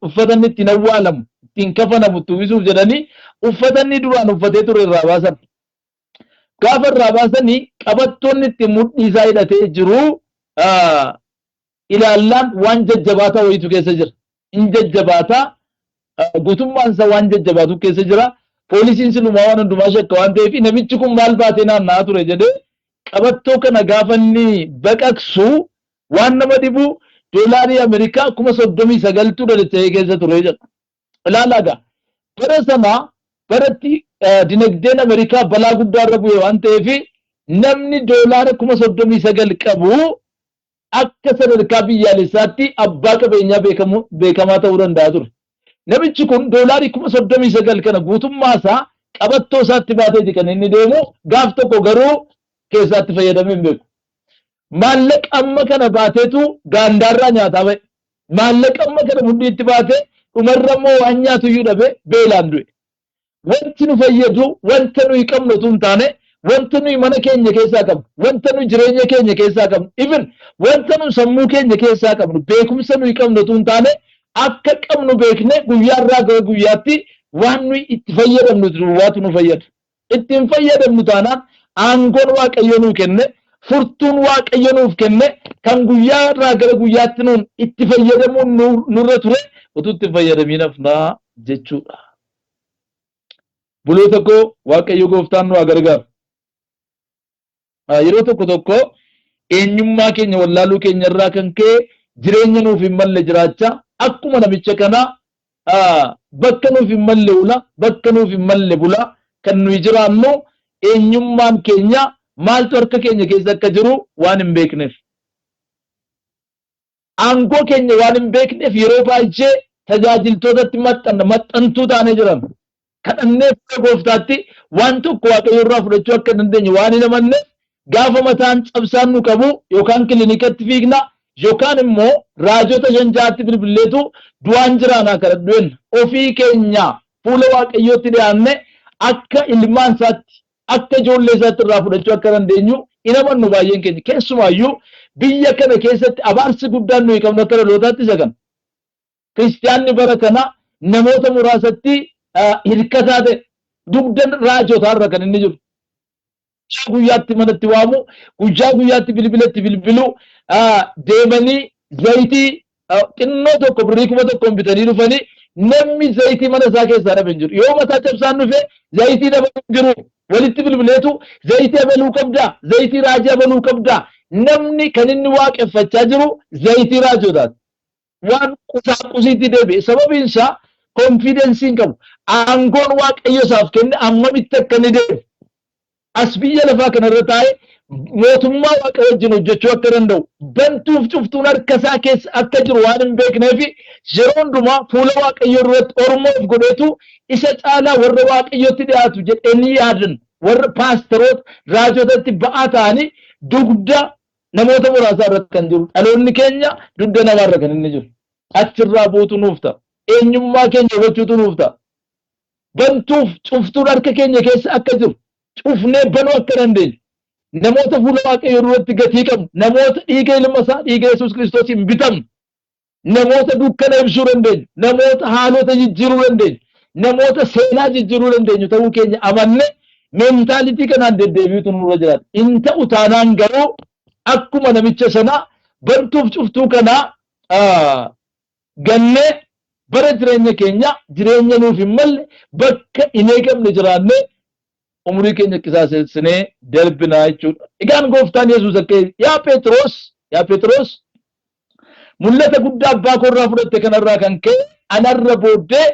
uffata inni ittiin awwaalamu, ittiin kafanamu itti uwwisuuf jedhanii uffata inni duraan uffatee ture irraa baasan. Gaafa irraa baasanii qabattoonni ittiin mudhii isaa hidhatee jiru ilaallaan waan jajjabaataa wayiitu keessa jira. In jajjabaataa, guutummaan isaa waan jajjabaatu keessa jira. Poolisiin silumaa waan hundumaa shakka waan ta'eef, namichi kun maal baatee naanna'aa ture jedhee qabattoo kana gaafa inni baqaqsu, waan nama dhibu doolaarii Ameerikaa 39,000tu dadacha'ee keessa ture jedha. Ilaalaa egaa, bara sana baratti dinagdeen Ameerikaa balaa guddaa irra bu'e waan ta'eef, namni doolaara 39,000 qabu akka sadarkaa biyyaalessaatti abbaa qabeenyaa beekamaa ta'uu danda'a ture. Namichi kun doolaarii 39,000 kana guutummaa isaa qabattoo isaatti baateeti kan inni deemu. Gaaf tokko garuu keessaatti fayyadamee hin beeku. Maallaqa amma kana baateetu gaandaarraa nyaataa ba'e. Maallaqa amma kana mudhiitti baatee dhumarra immoo waan nyaatu iyyuu dhabe, beelaan du'e. Wanti nu fayyadu wanta nuyi qabnu otoo hin taane, wanta nuyi mana keenya keessaa qabnu, wanta nuyi jireenya keenya keessaa qabnu, even wanta nuyi sammuu keenya keessaa qabnu, beekumsa nuyi qabnu otoo hin taane, akka qabnu beekne guyyaarraa gara guyyaatti waan nuyi itti fayyadamnu duwwaatu nu fayyada. Ittiin fayyadamnu taanaan aangoon Waaqayyo nuu kenne, furtuun Waaqayyo nuuf kenne kan guyyaarraa gara guyyaatti nuun itti fayyadamuun nurra ture utuu itti fayyadamiin hafnaa jechuudha. Buloota koo, Waaqayyo gooftaan nu haa gargaaru. Yeroo tokko tokko eenyummaa keenya wallaaluu keenya irraa kan ka'e jireenya nuuf hin malle jiraachaa, akkuma namicha kanaa bakka nuuf hin malle ula, bakka nuuf hin malle bula kan nuyi jiraannu, eenyummaan keenya maaltu harka keenya keessa akka jiru waan hin beekneef. Aangoo keenya waan hin beekneef yeroo baay'ee tajaajiltootatti maxxanna, maxxantuu taanee jiran. Kadhannee fuula gooftaatti waan tokko Waaqayyo irraa fudhachuu akka hin dandeenye waan hin amanneef, gaafa mataan cabsaan nu qabu yookaan kilinikatti fiigna yookaan immoo raajota shan ja'atti bilbilleetu du'aan jiraanaa kadhadhu jenna. Ofii keenya fuula Waaqayyootti dhiyaanne akka ilmaan isaatti, akka ijoollee isaatti irraa fudhachuu akka dandeenyu hin amannu baay'een keenya. Keessumaayyuu Biyya kana keessatti abaarsi guddaan nuyi qabnu akka dhalootaatti isa kana. Kiristiyaanni bara kana namoota muraasatti hirkataa ta'e dugda raajotaa irra kan inni jiru. Guyyaa guyyaatti manatti waamu, guyyaa guyyaatti bilbilatti bilbilu, deemanii zayitii xinnoo tokko birrii 1000n bitanii dhufanii namni zayitii mana isaa keessaa dhabe hin jiru. Yoo mataa cabsaan dhufe zayitii dhabe hin jiru. Walitti bilbileetu zayitii abaluu qabdaa, zayitii raajii abaluu qabdaa. Namni kan inni waaqeffachaa jiru zayitii raajotaati. Waan qusaaqusiitti deebi'e. Sababiin isaa konfiidensii hin qabu. Aangoon Waaqayyo isaaf kenne ammamitti akka inni deemu. As biyya lafaa kanarra taa'ee mootummaa Waaqa wajjin hojjechuu akka danda'u bantuuf cuftuun harka isaa keessa akka jiru waan hin beekneef yeroo hundumaa fuula Waaqayyoo duratti orma of godheetu isa caalaa warra Waaqayyotti dhiyaatu jedhanii yaadan warra paasteroota raajotatti ba'aa ta'anii dugda namoota muraasaa irratti kan jiru dhaloonni keenya dugda namaarra kan inni jiru achirraa buutu nuuf ta'a. Eenyummaa keenya hubachuutu nuuf ta'a. Bantuuf cuftuun harka keenya keessa akka jiru cufnee banuu akka dandeenyu namoota fuula Waaqayyoo duratti gatii qabnu namoota dhiiga ilma isaa dhiiga Yesuus Kiristoosiin bitamnu namoota dukkana ibsuu dandeenyu namoota haalota jijjiiruu dandeenyu namoota seenaa jijjiiruu dandeenyu ta'uu keenya amanne meentaalitii kanaan deddeebi'utu nurra jiraata. In ta'u taanaan garuu akkuma namicha sanaa bantuuf cuftuu kanaa gannee bara jireenya keenya jireenya nuuf hin malle bakka hin eegamne jiraannee umurii keenya qisaasessinee darbinaa jechuudha. Egaan gooftaan Yesuus akka yaa Phexros yaa Phexros mul'ata guddaa abbaa koo irraa fudhatte kanarraa kan ka'e anarra booddee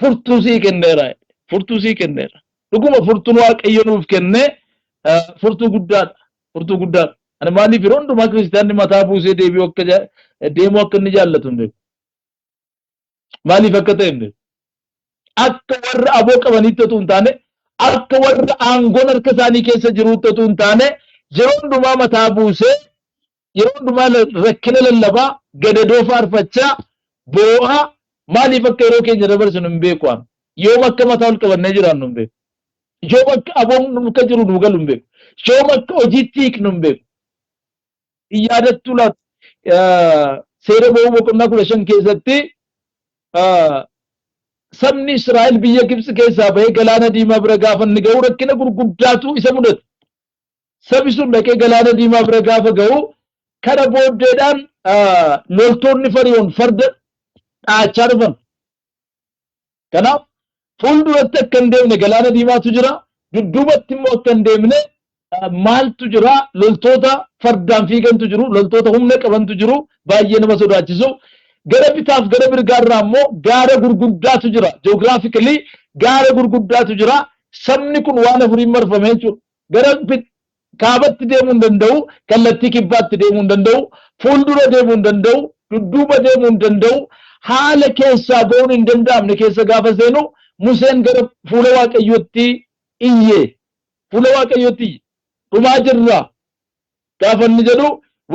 furtuu sii kenneera. Furtuu sii kenneera. Dhuguma furtuun Waaqayyo nuuf kenne furtuu guddaadha. Furtuu guddaadha. Ani maaliif yeroo hundumaa kiristaanni mataa buusee deebi'uu akka deemuu akka inni jaallatu hin beeku. Maaliif akka ta'e hin beeku. Akka warra aboo qabaniitti otoo hin taane, akka warra aangoon harka isaanii keessa jiruutti otoo hin taane, yeroo hundumaa mataa buusee, yeroo hundumaa rakkina lallabaa, gadadoo faarfachaa, boo'aa, maaliif akka yeroo keenya dabarsinu hin beeku ani. Yoom akka mataa ol qabannee jiraannu hin beeku. Yoom akka aboon nurka jiru nuu galu hin beeku. Yoom akka hojiitti hiiknu hin beeku. Hin yaadattuu laata? Seera ba'uu boqonnaa 15 keessatti sabni Israa'el biyya Gibxi keessaa bahee galaana diimaa bira gaafa inni ga'u rakkina gurguddaatu isa mudate. Sabi sun dhaqee galaana diimaa bira gaafa ga'u kana booddeedhaan loltoonni Fariyoon farda dha'achaa dhufan. Kanaaf fuulduratti akka hin deemne galaana diimaatu jira, dudduubatti immoo akka hin deemne maaltu jira? Loltoota fardaan fiigantu jiru, loltoota humna qabantu jiru, baay'ee nama sodaachisu. Gara bitaaf gara mirgaarraa immoo gaara gurguddaatu jira. Geographically gaara gurguddaatu jira. Sabni kun waan afuriin marfame jechuudha. Gara kaabatti deemuu hin danda'u, kallattii kibbaatti deemuu hin danda'u, fuuldura deemuu hin danda'u, dudduuba deemuu hin danda'u, haala keessaa ba'uun hin danda'amne keessa gaafa seenu Museen gara fuula Waaqayyootti iyye. Fuula Waaqayyootti iyye. Dhumaa jirra. Gaafa inni jedhu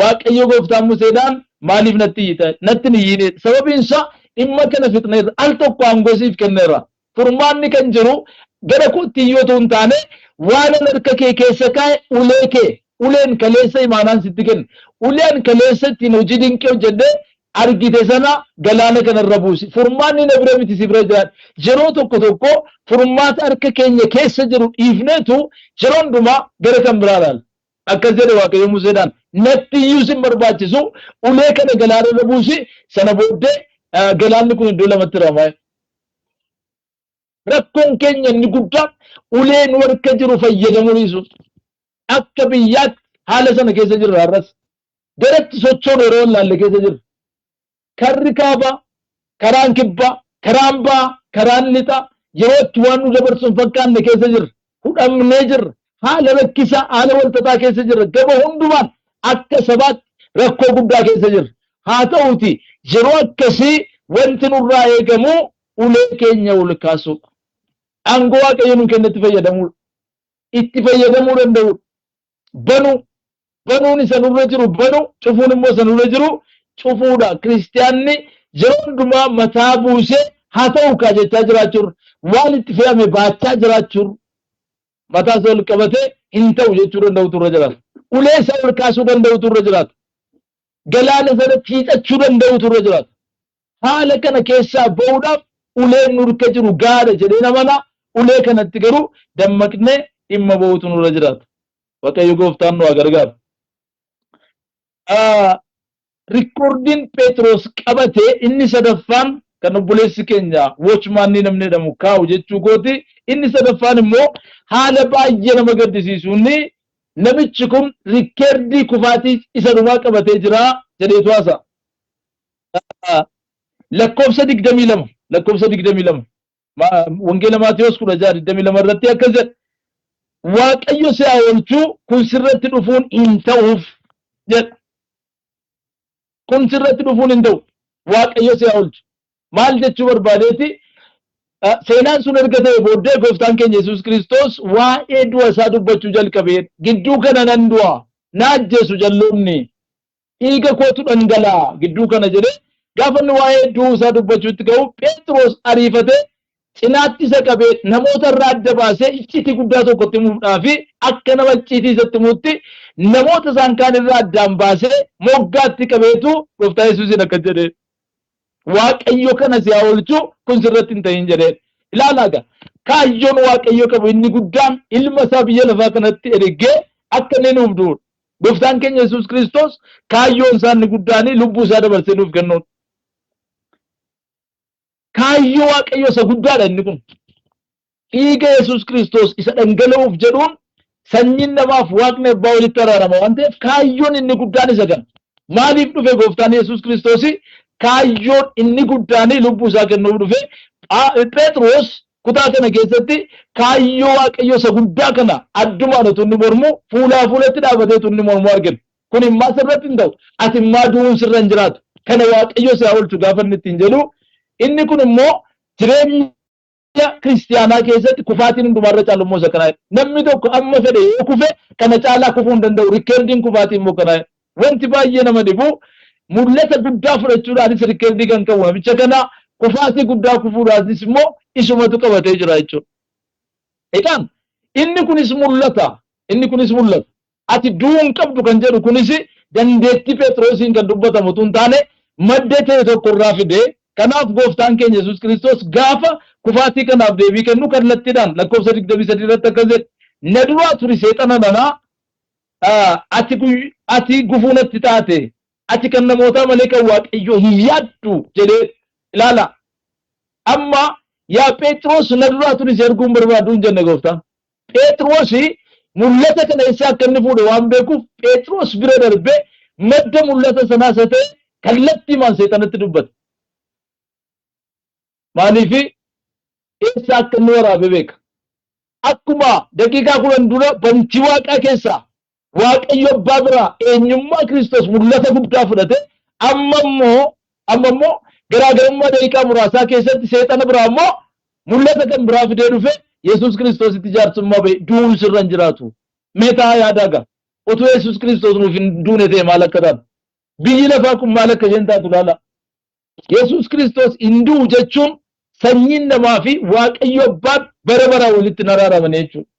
Waaqayyo gooftaan Museedhaan maaliif natti iyyita? Natti hin iyyiin. Sababiin isaa dhimma kana fixneerra. Al tokko aangoo siif kenneera. Furmaanni kan jiru gara kootti iyyuu otoo hin taane waanan harka kee keessa kaa'e ulee kee uleen kaleessa imaanaan sitti kenne uleen kaleessa ittiin hojii dinqii hojjedhe argite sana galaana kanarra buusi. Furmaanni na bira miti si bira jira. Yeroo tokko tokko furmaata harka keenya keessa jiru dhiifneetu yeroo hundumaa gara kan biraa ilaalla. Akkas jedhe Waaqayyo Museedhaan, natti iyyuu sin barbaachisu ulee kana galaana irra buusi sana booddee galaanni kun iddoo lamatti hirama. Rakkoon keenya inni guddaan ulee nu harka jiru fayyadamuu dhiisuu. Akka biyyaatti haala sana keessa jirra har'as. Garatti sochoon yeroo wallaalle keessa jirra. Karri kaabaa, karaan kibbaa, karaan bahaa, karaan lixaa yeroo itti waan nu dabarsu hin fakkaanne keessa jirra. Hudhamnee jirra. Haala rakkisaa, haala walxaxaa keessa jirra. Gama hundumaan akka sabaatti rakkoo guddaa keessa jirra. Haa ta'uuti yeroo akkasii wanti nurraa eegamu ulee keenya ol kaasuudha. Aangoo Waaqayyo nuu kennetti fayyadamuudha. Itti fayyadamuu danda'uudha. Banuu banuun isa nurra jiru banu cufuun immoo isa nurra jiru cufuudha. Kiristiyaanni yeroo hundumaa mataa buusee haa ta'u kaa jechaa jiraachuurra waan itti fe'ame baachaa jiraachuurra mataa isa ol qabatee hin ta'u jechuu danda'utu irra jiraata. Ulee isaa ol kaasuu danda'utu irra jiraata. Galaana sanatti hiixachuu danda'utu irra jiraata. Haala kana keessaa ba'uudhaaf uleen nurka jiru gaadha jedhee namana. Ulee kanatti garuu dammaqnee dhimma ba'uutu nurra jiraata. Waaqayyo gooftaan nu haa gargaaru. Rikkoordiin Phexros qabate inni sadaffaan kan obboleessi keenya Wochmaannii namni jedhamu kaa'u jechuu kooti. Inni sadaffaan immoo haala baay'ee nama gaddisiisuun namichi kun rikkeerdii kufaatii isa dhumaa qabatee jira jedheetu haasa'a. Lakkoofsa 22 lakkoofsa 22 Wangeela Maatewos 16 22 irratti akkas jedha. Waaqayyo si haa oolchuu, kun sirratti dhufuun hin ta'uuf jedha. Kun sirratti dhufuun hin ta'u. Waaqayyo si haa oolchu. Maal jechuu barbaadeeti? Seenaan sun erga ta'e booddee gooftaan keenya Yesuus Kiristoos waa'ee du'a isaa dubbachuu jalqabee, gidduu kana nan du'a, na ajjeesu jalloonni, dhiiga kootu dhangala'a gidduu kana jedhee gaafa inni waa'ee du'uu isaa dubbachuutti ka'u, Phexros ariifatee cinaatti isa qabee namoota irraa adda baasee icciitii guddaa tokko itti himuudhaaf, akka nama icciitii isatti himuutti namoota isaan kaan irraa addaan baasee moggaatti qabeetu gooftaa Yesuusiin akkas jedhee, Waaqayyo kana si haa oolchu, kun sirratti hin ta'in jedhee. Ilaalaa egaa, kaayyoon Waaqayyo qabu inni guddaan ilma isaa biyya lafaa kanatti ergee akka inni nuuf du'udha. Gooftaan keenya Yesuus Kiristoos kaayyoon isaa inni guddaan lubbuu isaa dabarsee nuuf kennuudha. Kaayyoo Waaqayyoo isa guddaadha inni kun. Dhiiga Yesuus Kiristoos isa dhangala'uuf jedhuun sanyiin namaaf Waaqni abbaa walitti araarama waan ta'eef, kaayyoon inni guddaan isa kana. Maaliif dhufe gooftaan Yesuus Kiristoos? Kaayyoon inni guddaan lubbuu isaa kennuuf dhufe. Phexros kutaa kana keessatti kaayyoo Waaqayyoo isa guddaa kana addumaan utuu inni mormu, fuulaa fuulatti dhaabatee utuu inni mormu argina. Kun immaa sirratti hin ta'u. Ati immaa du'uun sirra hin jiraatu. Kana Waaqayyo si haa oolchu gaafa inni ittiin jedhu, inni kun immoo jireenya kiristiyaanaa keessatti kufaatiin hundumaarra caalu immoo isa kanaa. Namni tokko amma fedhe yoo kufe kana caalaa kufuu hin danda'u. Rikkeerdiin kufaatii immoo kanaa. Wanti baay'ee nama dhibu, mul'ata guddaa fudhachuudhaanis rikkeerdii kan qabu namicha kana, kufaatii guddaa kufuudhaanis immoo isumatu qabatee jira jechuudha. Egaan inni kunis mul'ata. Inni kunis mul'ata. Ati du'uu hin qabdu kan jedhu kunis dandeettii Phexrosiin kan dubbatamu utuu hin taane, madda ta'e tokko irraa fide. Kanaaf gooftaan keenya Yesuus Kiristoos gaafa kufaatii kanaaf deebii kennu kallattiidhaan lakkoofsa 23 irratti akkas jedhe: Na duraa turi seexana nanaa, ati ati gufuu natti taate, ati kan namootaa malee kan Waaqayyoo hin yaaddu jedhee. Ilaala. Amma yaa Phexros, na duraa turi, si arguu hin barbaadu hin jenne gooftaan. Phexros mul'ata kana eessaa akka inni fuudhe waan beekuuf, Phexros bira darbee madda mul'ata sanaa isa ta'e kallattiimaan seexanatti dubbate. Maaliif? Eessaa akka inni waraabe beeka. Akkuma daqiiqaa 10 dura bantii waaqaa keessaa Waaqayyo abbaa biraa eenyummaa Kiristoos mul'ata guddaa fudhate, amma immoo garaagarummaa daqiiqaa muraasaa keessatti seexana biraa immoo mul'ata kan biraa fidee dhufe Yesuus Kiristoositti jaarsummaa ba'e, du'uun sirra hin jiraatu. Mee taa'aa yaadaa gaa. Utuu Yesuus Kiristoos nuuf hin duune ta'e maal akka taatu? Biyyi lafaa kun maal akka isheen taatu ilaala. Yesuus Kiristoos hin du'u jechuun sanyiin namaa fi Waaqayyo abbaan bara baraan walitti hin araaraman jechuudha.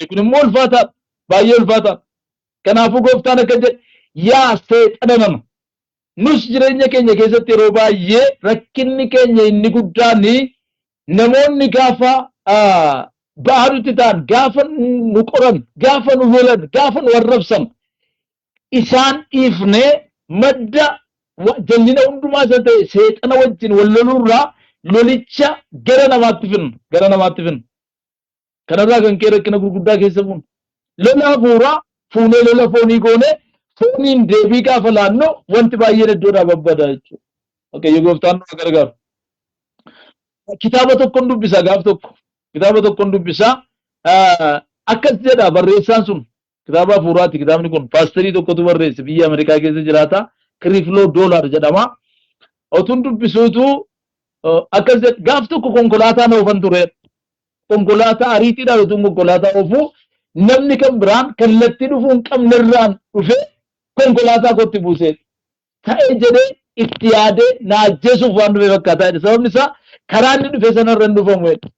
Kun immoo ulfaataadha. Baay'ee ulfaataadha. Kanaafuu gooftaan akka jedhe, yaa seexana nama. Nus jireenya keenya keessatti yeroo baay'ee rakkinni keenya inni guddaan namoonni gaafa ba'aa nutti ta'an, gaafa nu qoran, gaafa nu lolan, gaafa nu arrabsan, isaan dhiifnee madda jallina hundumaa isa ta'e seexana wajjin wal loluurraa lolicha gara namaatti finna. Gara namaatti finna. Kanarraa kan ka'e rakkina gurguddaa keessa buuna. Lola hafuuraa fuunee lola foonii goone, fooniin deebii gaafa laannu wanti baay'een iddoodhaa babbada jechuudha. Waaqayyo gooftaan nu haa gargaaru. Kitaaba tokkon dubbisa gaaf tokko. Kitaaba tokkon dubbisa. Akkas jedha barreessaan sun. Kitaaba hafuuraati kitaabni kun. Paasterii tokkotu barreesse, biyya Ameerikaa keessa jiraata. Kiriifloo Doolaar jedhama. Otuun dubbisuutu akkas jedha: gaaf tokko konkolaataa na oofan ture. Konkolaataa ariitiidhaan otuun konkolaataa oofuu, namni kan biraan kallattii dhufuu hin qabne irraan dhufee konkolaataa kootti buusee, ta'e jedhee itti yaadee na ajjeesuuf waan dhufe fakkaataa jedhe. Sababni isaa karaa inni dhufe sanarra hin dhufamu jedhe.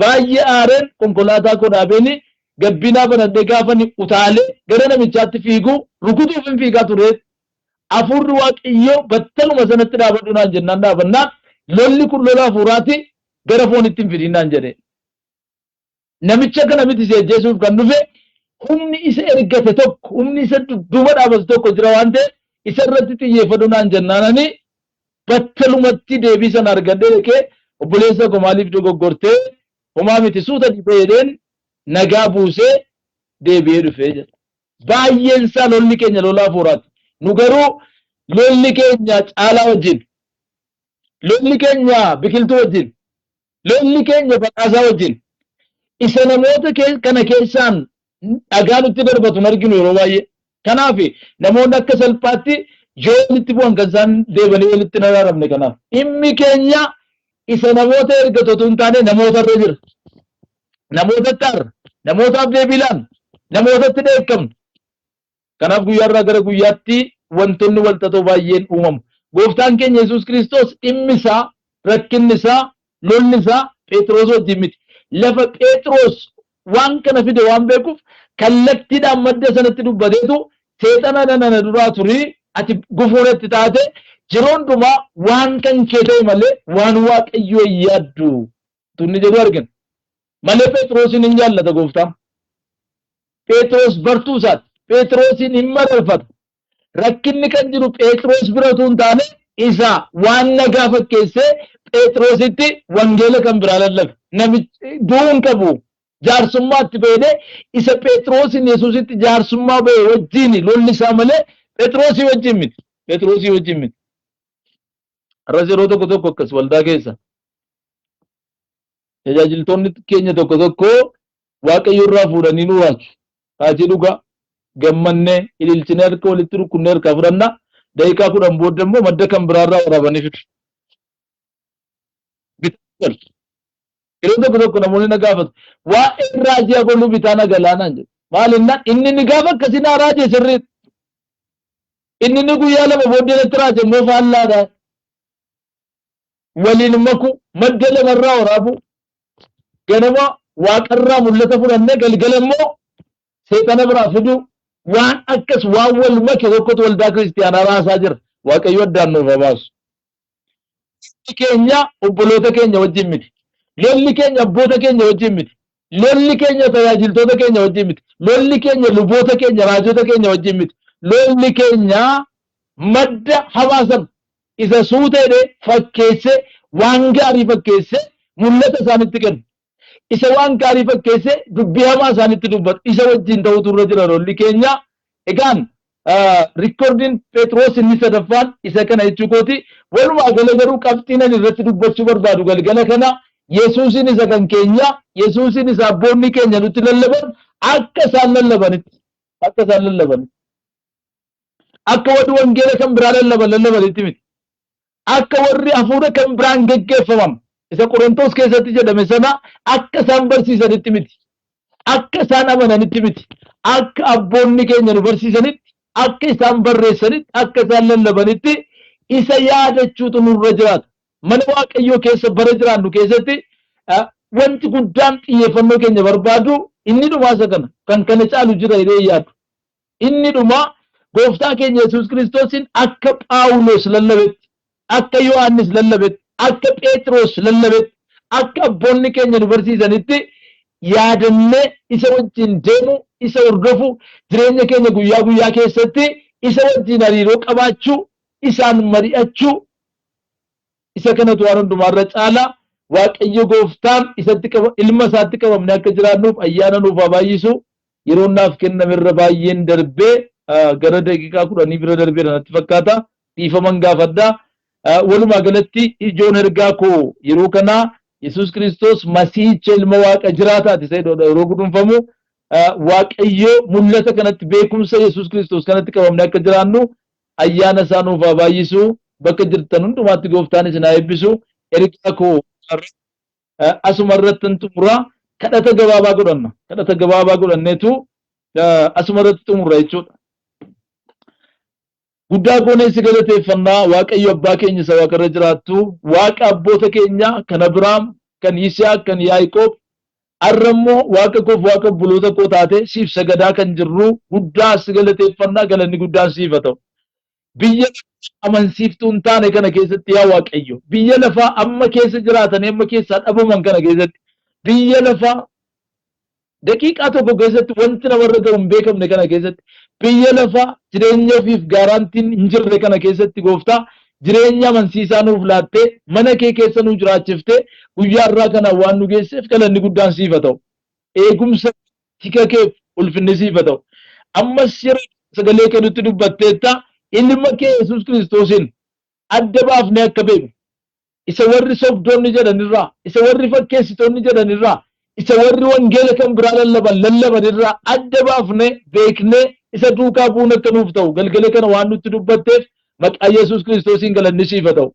Baay'ee aareen konkolaataa koo dhaabeeni Gabbinaa banadhee gaafa inni utaalee gara namichaatti fiigu rukutuuf hin fiigaa ture. Hafuurri Waaqayyoo battaluma sanatti dhaabadhu naan jennaan dhaabannaan lolli kun lola hafuuraati gara foonitti hin fidin naan jedhe. Namicha kana miti si ajjeesuuf kan dhufe humni isa ergate tokko humni isa dudduuba dhaabatu tokko jira waan ta'eef isa irratti xiyyeeffadhu naan jennaan ani battalumatti deebii sana argadhee dhaqee obboleessa koo maaliif dogoggortee homaa miti suuta dhiisee jedheen nagaa buusee deebi'ee dhufee jedha. Baay'een isaa lolli keenya lola hafuuraati. Nu garuu lolli keenya caalaa wajjin, lolli keenya biqiltuu wajjin, lolli keenya badhaasaa wajjin. Isa namoota kana keessaan dhagaa nutti darbatu hin arginu yeroo baay'ee. Kanaaf namoonni akka salphaatti yoo walitti bu'an kan isaan deebanii walitti hin araaramne kanaaf. Dhimmi keenya isa namoota ergatu otoo hin taane namoota irra jira. Namootatti aarra, namootaaf deebii laanna, namootatti dheekkamna. Kanaaf guyyaarraa gara guyyaatti wantoonni walxaxoo baay'een uumamu. Gooftaan keenya Yesuus Kiristoos dhimmi isaa, rakkinni isaa, lolli isaa Phexros wajjin miti. Lafa Phexros waan kana fide waan beekuuf kallattiidhaan madda sanatti dubbateetu seexana nana na duraa turii ati gufuu natti taate yeroo hundumaa waan kan kee ta'e malee waan Waaqayyoo hin yaaddu tunni jedhu argina. Malee Phexrosin hin jaallata gooftaan. Phexros bartuu isaati. Phexrosin hin mararfata. Rakkinni kan jiru Phexros bira utuu hin taane isa waan nagaa fakkeessee Phexrositti wangeela kan biraa lallabe. Namichi du'uu hin qabu. Jaarsummaatti fayyadee isa Phexrosin Yesuusitti jaarsummaa ba'e wajjin lolli isaa malee Phexrosii wajjin miti. Phexrosii wajjin miti. Har'as yeroo tokko tokko akkas waldaa keessa. Tajaajiltoonni keenya tokko tokko Waaqayyo irraa fuudhanii nu raaju. Raajii dhugaa gammannee ililchinee harka walitti rukkunnee harkaa fudhanna. Daqiiqaa 10 booda immoo madda kan biraarraa waraabanii fidu. Bitaa galu. Yeroo tokko tokko namoonni na gaafatu. Waa'een raajii abaluu bitaa na galaa naan jedhu. Maal innaan inni inni gaafa akkasii naa raaje sirriidha. Inni inni guyyaa 2 booddee natti raaje immoo faallaadha. Waliin maku madda lamarraa waraabuu ganama waaqarraa mul'ata fudhannee galgala immoo seexana biraa fiduu waan akkas waan wal make tokkotu waldaa kiristiyaanaa raasaa jira. Waaqayyo addaan nuuf haa baasu. Lolli keenya obboloota keenya wajjin miti. Lolli keenya abboota keenya wajjin miti. Lolli keenya tajaajiltoota keenya wajjin miti. Lolli keenya luboota keenya raajota keenya wajjin miti. Lolli keenya madda hamaa sana isa suuta jedhee fakkeessee waan gaarii fakkeessee mul'ata isaanitti kennu. Isa waan gaarii fakkeessee dubbii hamaa isaanitti dubbatu. Isa wajjin ta'utu irra jira lolli keenya. Egaan rikkoordiin Phexros inni sadaffaan isa kana jechuu kooti. Walumaa gala garuu qabxiin ani irratti dubbachuu barbaadu galgala kana Yesuusin isa kan keenya, Yesuusin isa abboonni keenya nutti lallaban akka isaan lallabanitti akka isaan lallabanitti akka warri wangeela kan biraa lallaban lallabanitti miti. Akka warri hafuura kan biraan geggeeffaman isa Qorontos keessatti jedhame sana akka isaan barsiisanitti miti. Akka isaan amananitti miti. Akka abboonni keenya nu barsiisanitti, akka isaan barreessanitti, akka isaan lallabanitti isa yaadachuutu nurra jiraata. Mana Waaqayyoo keessa bara jiraannu keessatti wanti guddaan xiyyeeffannoo keenya barbaadu inni dhumaa isa kana. Kan kana caalu jira jedhee yaadu. Inni dhumaa gooftaa keenya Yesuus Kiristoosiin akka Phaawulos lallabetti, akka Yohaannis lallabetti, akka Pheexiroos lallabetti, akka abboonni keenya nu barsiisanitti yaadannee isa wajjin deemuu, isa hordofuu, jireenya keenya guyyaa guyyaa keessatti isa wajjin hariiroo qabaachuu, isaan mari'achuu, isa kanatu waan hundumaarra caala. Waaqayyo gooftaan isatti qaba, ilma isaatti qabamne akka jiraannuuf ayyaana nuuf haa baay'isu. Yeroon naaf kenname irra baay'een darbee gara daqiiqaa kudhanii bira darbeera natti fakkaata. Dhiifaman gaafadha. Walumaa galatti ijoon ergaa koo yeroo kanaa Yesuus Kiristoos Masiihicha ilma Waaqa jiraataati isa jedhudha yeroo gudunfamu. Waaqayyo mul'ata kanatti beekumsa Yesuus Kiristoos kanatti qabamne akka jiraannu ayyaana isaa nuuf haa baay'isu. Bakka jirtan hundumaatti gooftaan isin haa eebbisu. Ergaa koo asuma irrattan xumura. Kadhata gabaabaa godhanna. Kadhata gabaabaa godhanneetu asuma irratti xumurra jechuudha. Guddaa goonee si galateeffannaa Waaqayyo abbaa keenya isa waaqarra jiraattu Waaqa abboota keenya kan Abiraam, kan Yisihaaq, kan Yaaqoob. Har'a immoo Waaqa koof Waaqa obboloota koo taatee siif sagadaa kan jirru guddaa si galateeffannaa galanni guddaan siif haa ta'u. Biyya amansiiftuu hin taane kana keessatti yaa Waaqayyo biyya lafaa amma keessa jiraatanii amma keessaa dhabaman kana keessatti biyya lafaa daqiiqaa tokko keessatti wanti namarra ga'u hin beekamne kana keessatti biyya lafaa jireenya ofiif gaaraantiin hin jirre kana keessatti gooftaa jireenya amansiisaa nuuf laattee mana kee keessa nu jiraachiftee guyyaa irraa kana waan nu geesseef galanni guddaan siif haa ta'u. Eegumsa tika keef ulfinni siif haa ta'u. Ammas yeroo sagalee kee nutti dubbatteetta ilma kee Yesuus Kiristoosiin adda baafnee akka beeknu isa warri sobdoonni jedhanirraa, isa warri fakkeessitoonni jedhanirraa, isa warri wangeela kan biraa lallaban lallabanirraa adda baafnee beeknee isa duukaa bu'uun akka nuuf ta'u galgala kana waan nutti dubbatteef maqaa Yesuus Kiristoosiin galanni siif haa ta'u.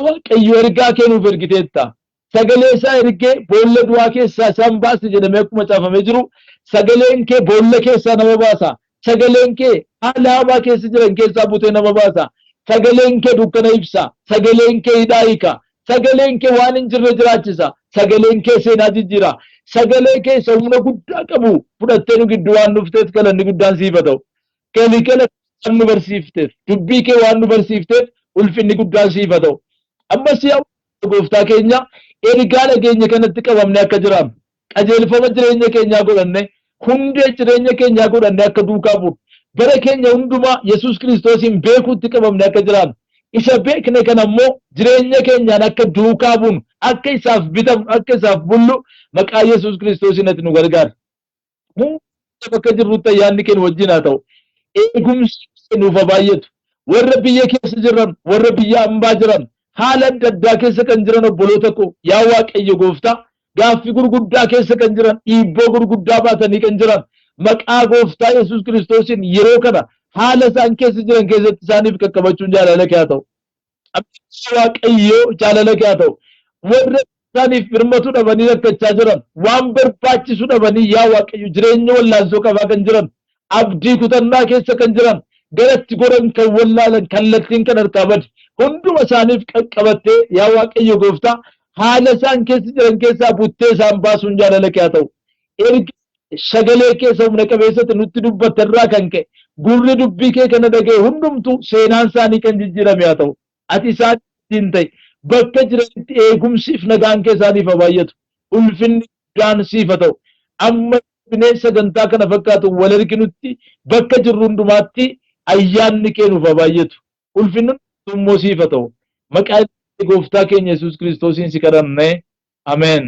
Waaqayyo ergaa kee nuuf ergiteetta. Sagalee isaa ergee boolla du'aa keessaa isaan baase jedhamee akkuma caafamee jiru sagaleen kee boolla keessaa nama baasa. Sagaleen kee haala hamaa keessa jiran keessaa butee nama baasa. Sagaleen kee dukkana ibsa. Sagaleen kee hidhaa hiika. Sagaleen kee waan hin jirre jiraachisa. Sagaleen kee seenaa jijjiira. Sagalee kee isa humna guddaa qabu fudhattee nu gidduu waan dhufteef galanni guddaan siif haa ta'u. Galgala waan nu barsiifteef, dubbii kee waan nu barsiifteef ulfinni guddaan siif haa ta'u. Ammas yaa gooftaa keenya ergaa dhageenya kanatti qabamne akka jiraannu qajeelfama jireenya keenyaa godhanne hundee jireenya keenyaa godhanne akka duukaa buunu bara keenya hundumaa Yesuus Kiristoosiin beekuutti qabamne akka jiraannu isa beekne kana immoo jireenya keenyaan akka duukaa buunu akka isaaf bitamnu akka isaaf bullu maqaa Yesuus Kiristoosiin ati nu gargaari. Hunda bakka jirrutti ayyaanni kee nu wajjin haa ta'u. Eegumsi kee nuuf haa baay'atu. Warra biyya keessa jiran, warra biyya ambaa jiran, haala adda addaa keessa kan jiran obboloota koo yaa Waaqayyo gooftaa gaaffii gurguddaa keessa kan jiran, dhiibboo gurguddaa baatanii kan jiran maqaa gooftaa Yesuus Kiristoosiin yeroo kana haala isaan keessa jiran keessatti isaaniif qaqqabachuun jaalala kee haa ta'u. Waaqayyoo jaalala kee haa ta'u. Warra isaaniif birmatu dhabanii rakkachaa jiran, waan barbaachisu dhabanii yaa Waaqayyo jireenya wallaansoo qabaa kan jiran, abdii kutannaa keessa kan jiran, garatti goran kan wallaalan, kallattiin kan harkaa bade, hunduma isaaniif qaqqabattee yaa Waaqayyo gooftaa haala isaan keessa jiran keessaa buttee isaan baasuun jaalala kee haa ta'u. Erga sagalee kee isa humna qabeessatti nutti dubbatte irraa kan ka'e gurri dubbii kee kana dhaga'e hundumtuu seenaan isaanii kan jijjiirame haa ta'u. Ati isaan ittiin ta'i. Bakka jiranitti eegumsiif nagaan kee isaaniif haa baay'atu. Ulfinni guddaan siif haa ta'u. Amma deebinee sagantaa kana fakkaatu wal arginutti bakka jirru hundumaatti ayyaanni kee nuuf haa baay'atu. Ulfinni immoo siif haa ta'u. Maqaa gooftaa keenya Yesuus Kiristoosiin si kadhanne. Ameen.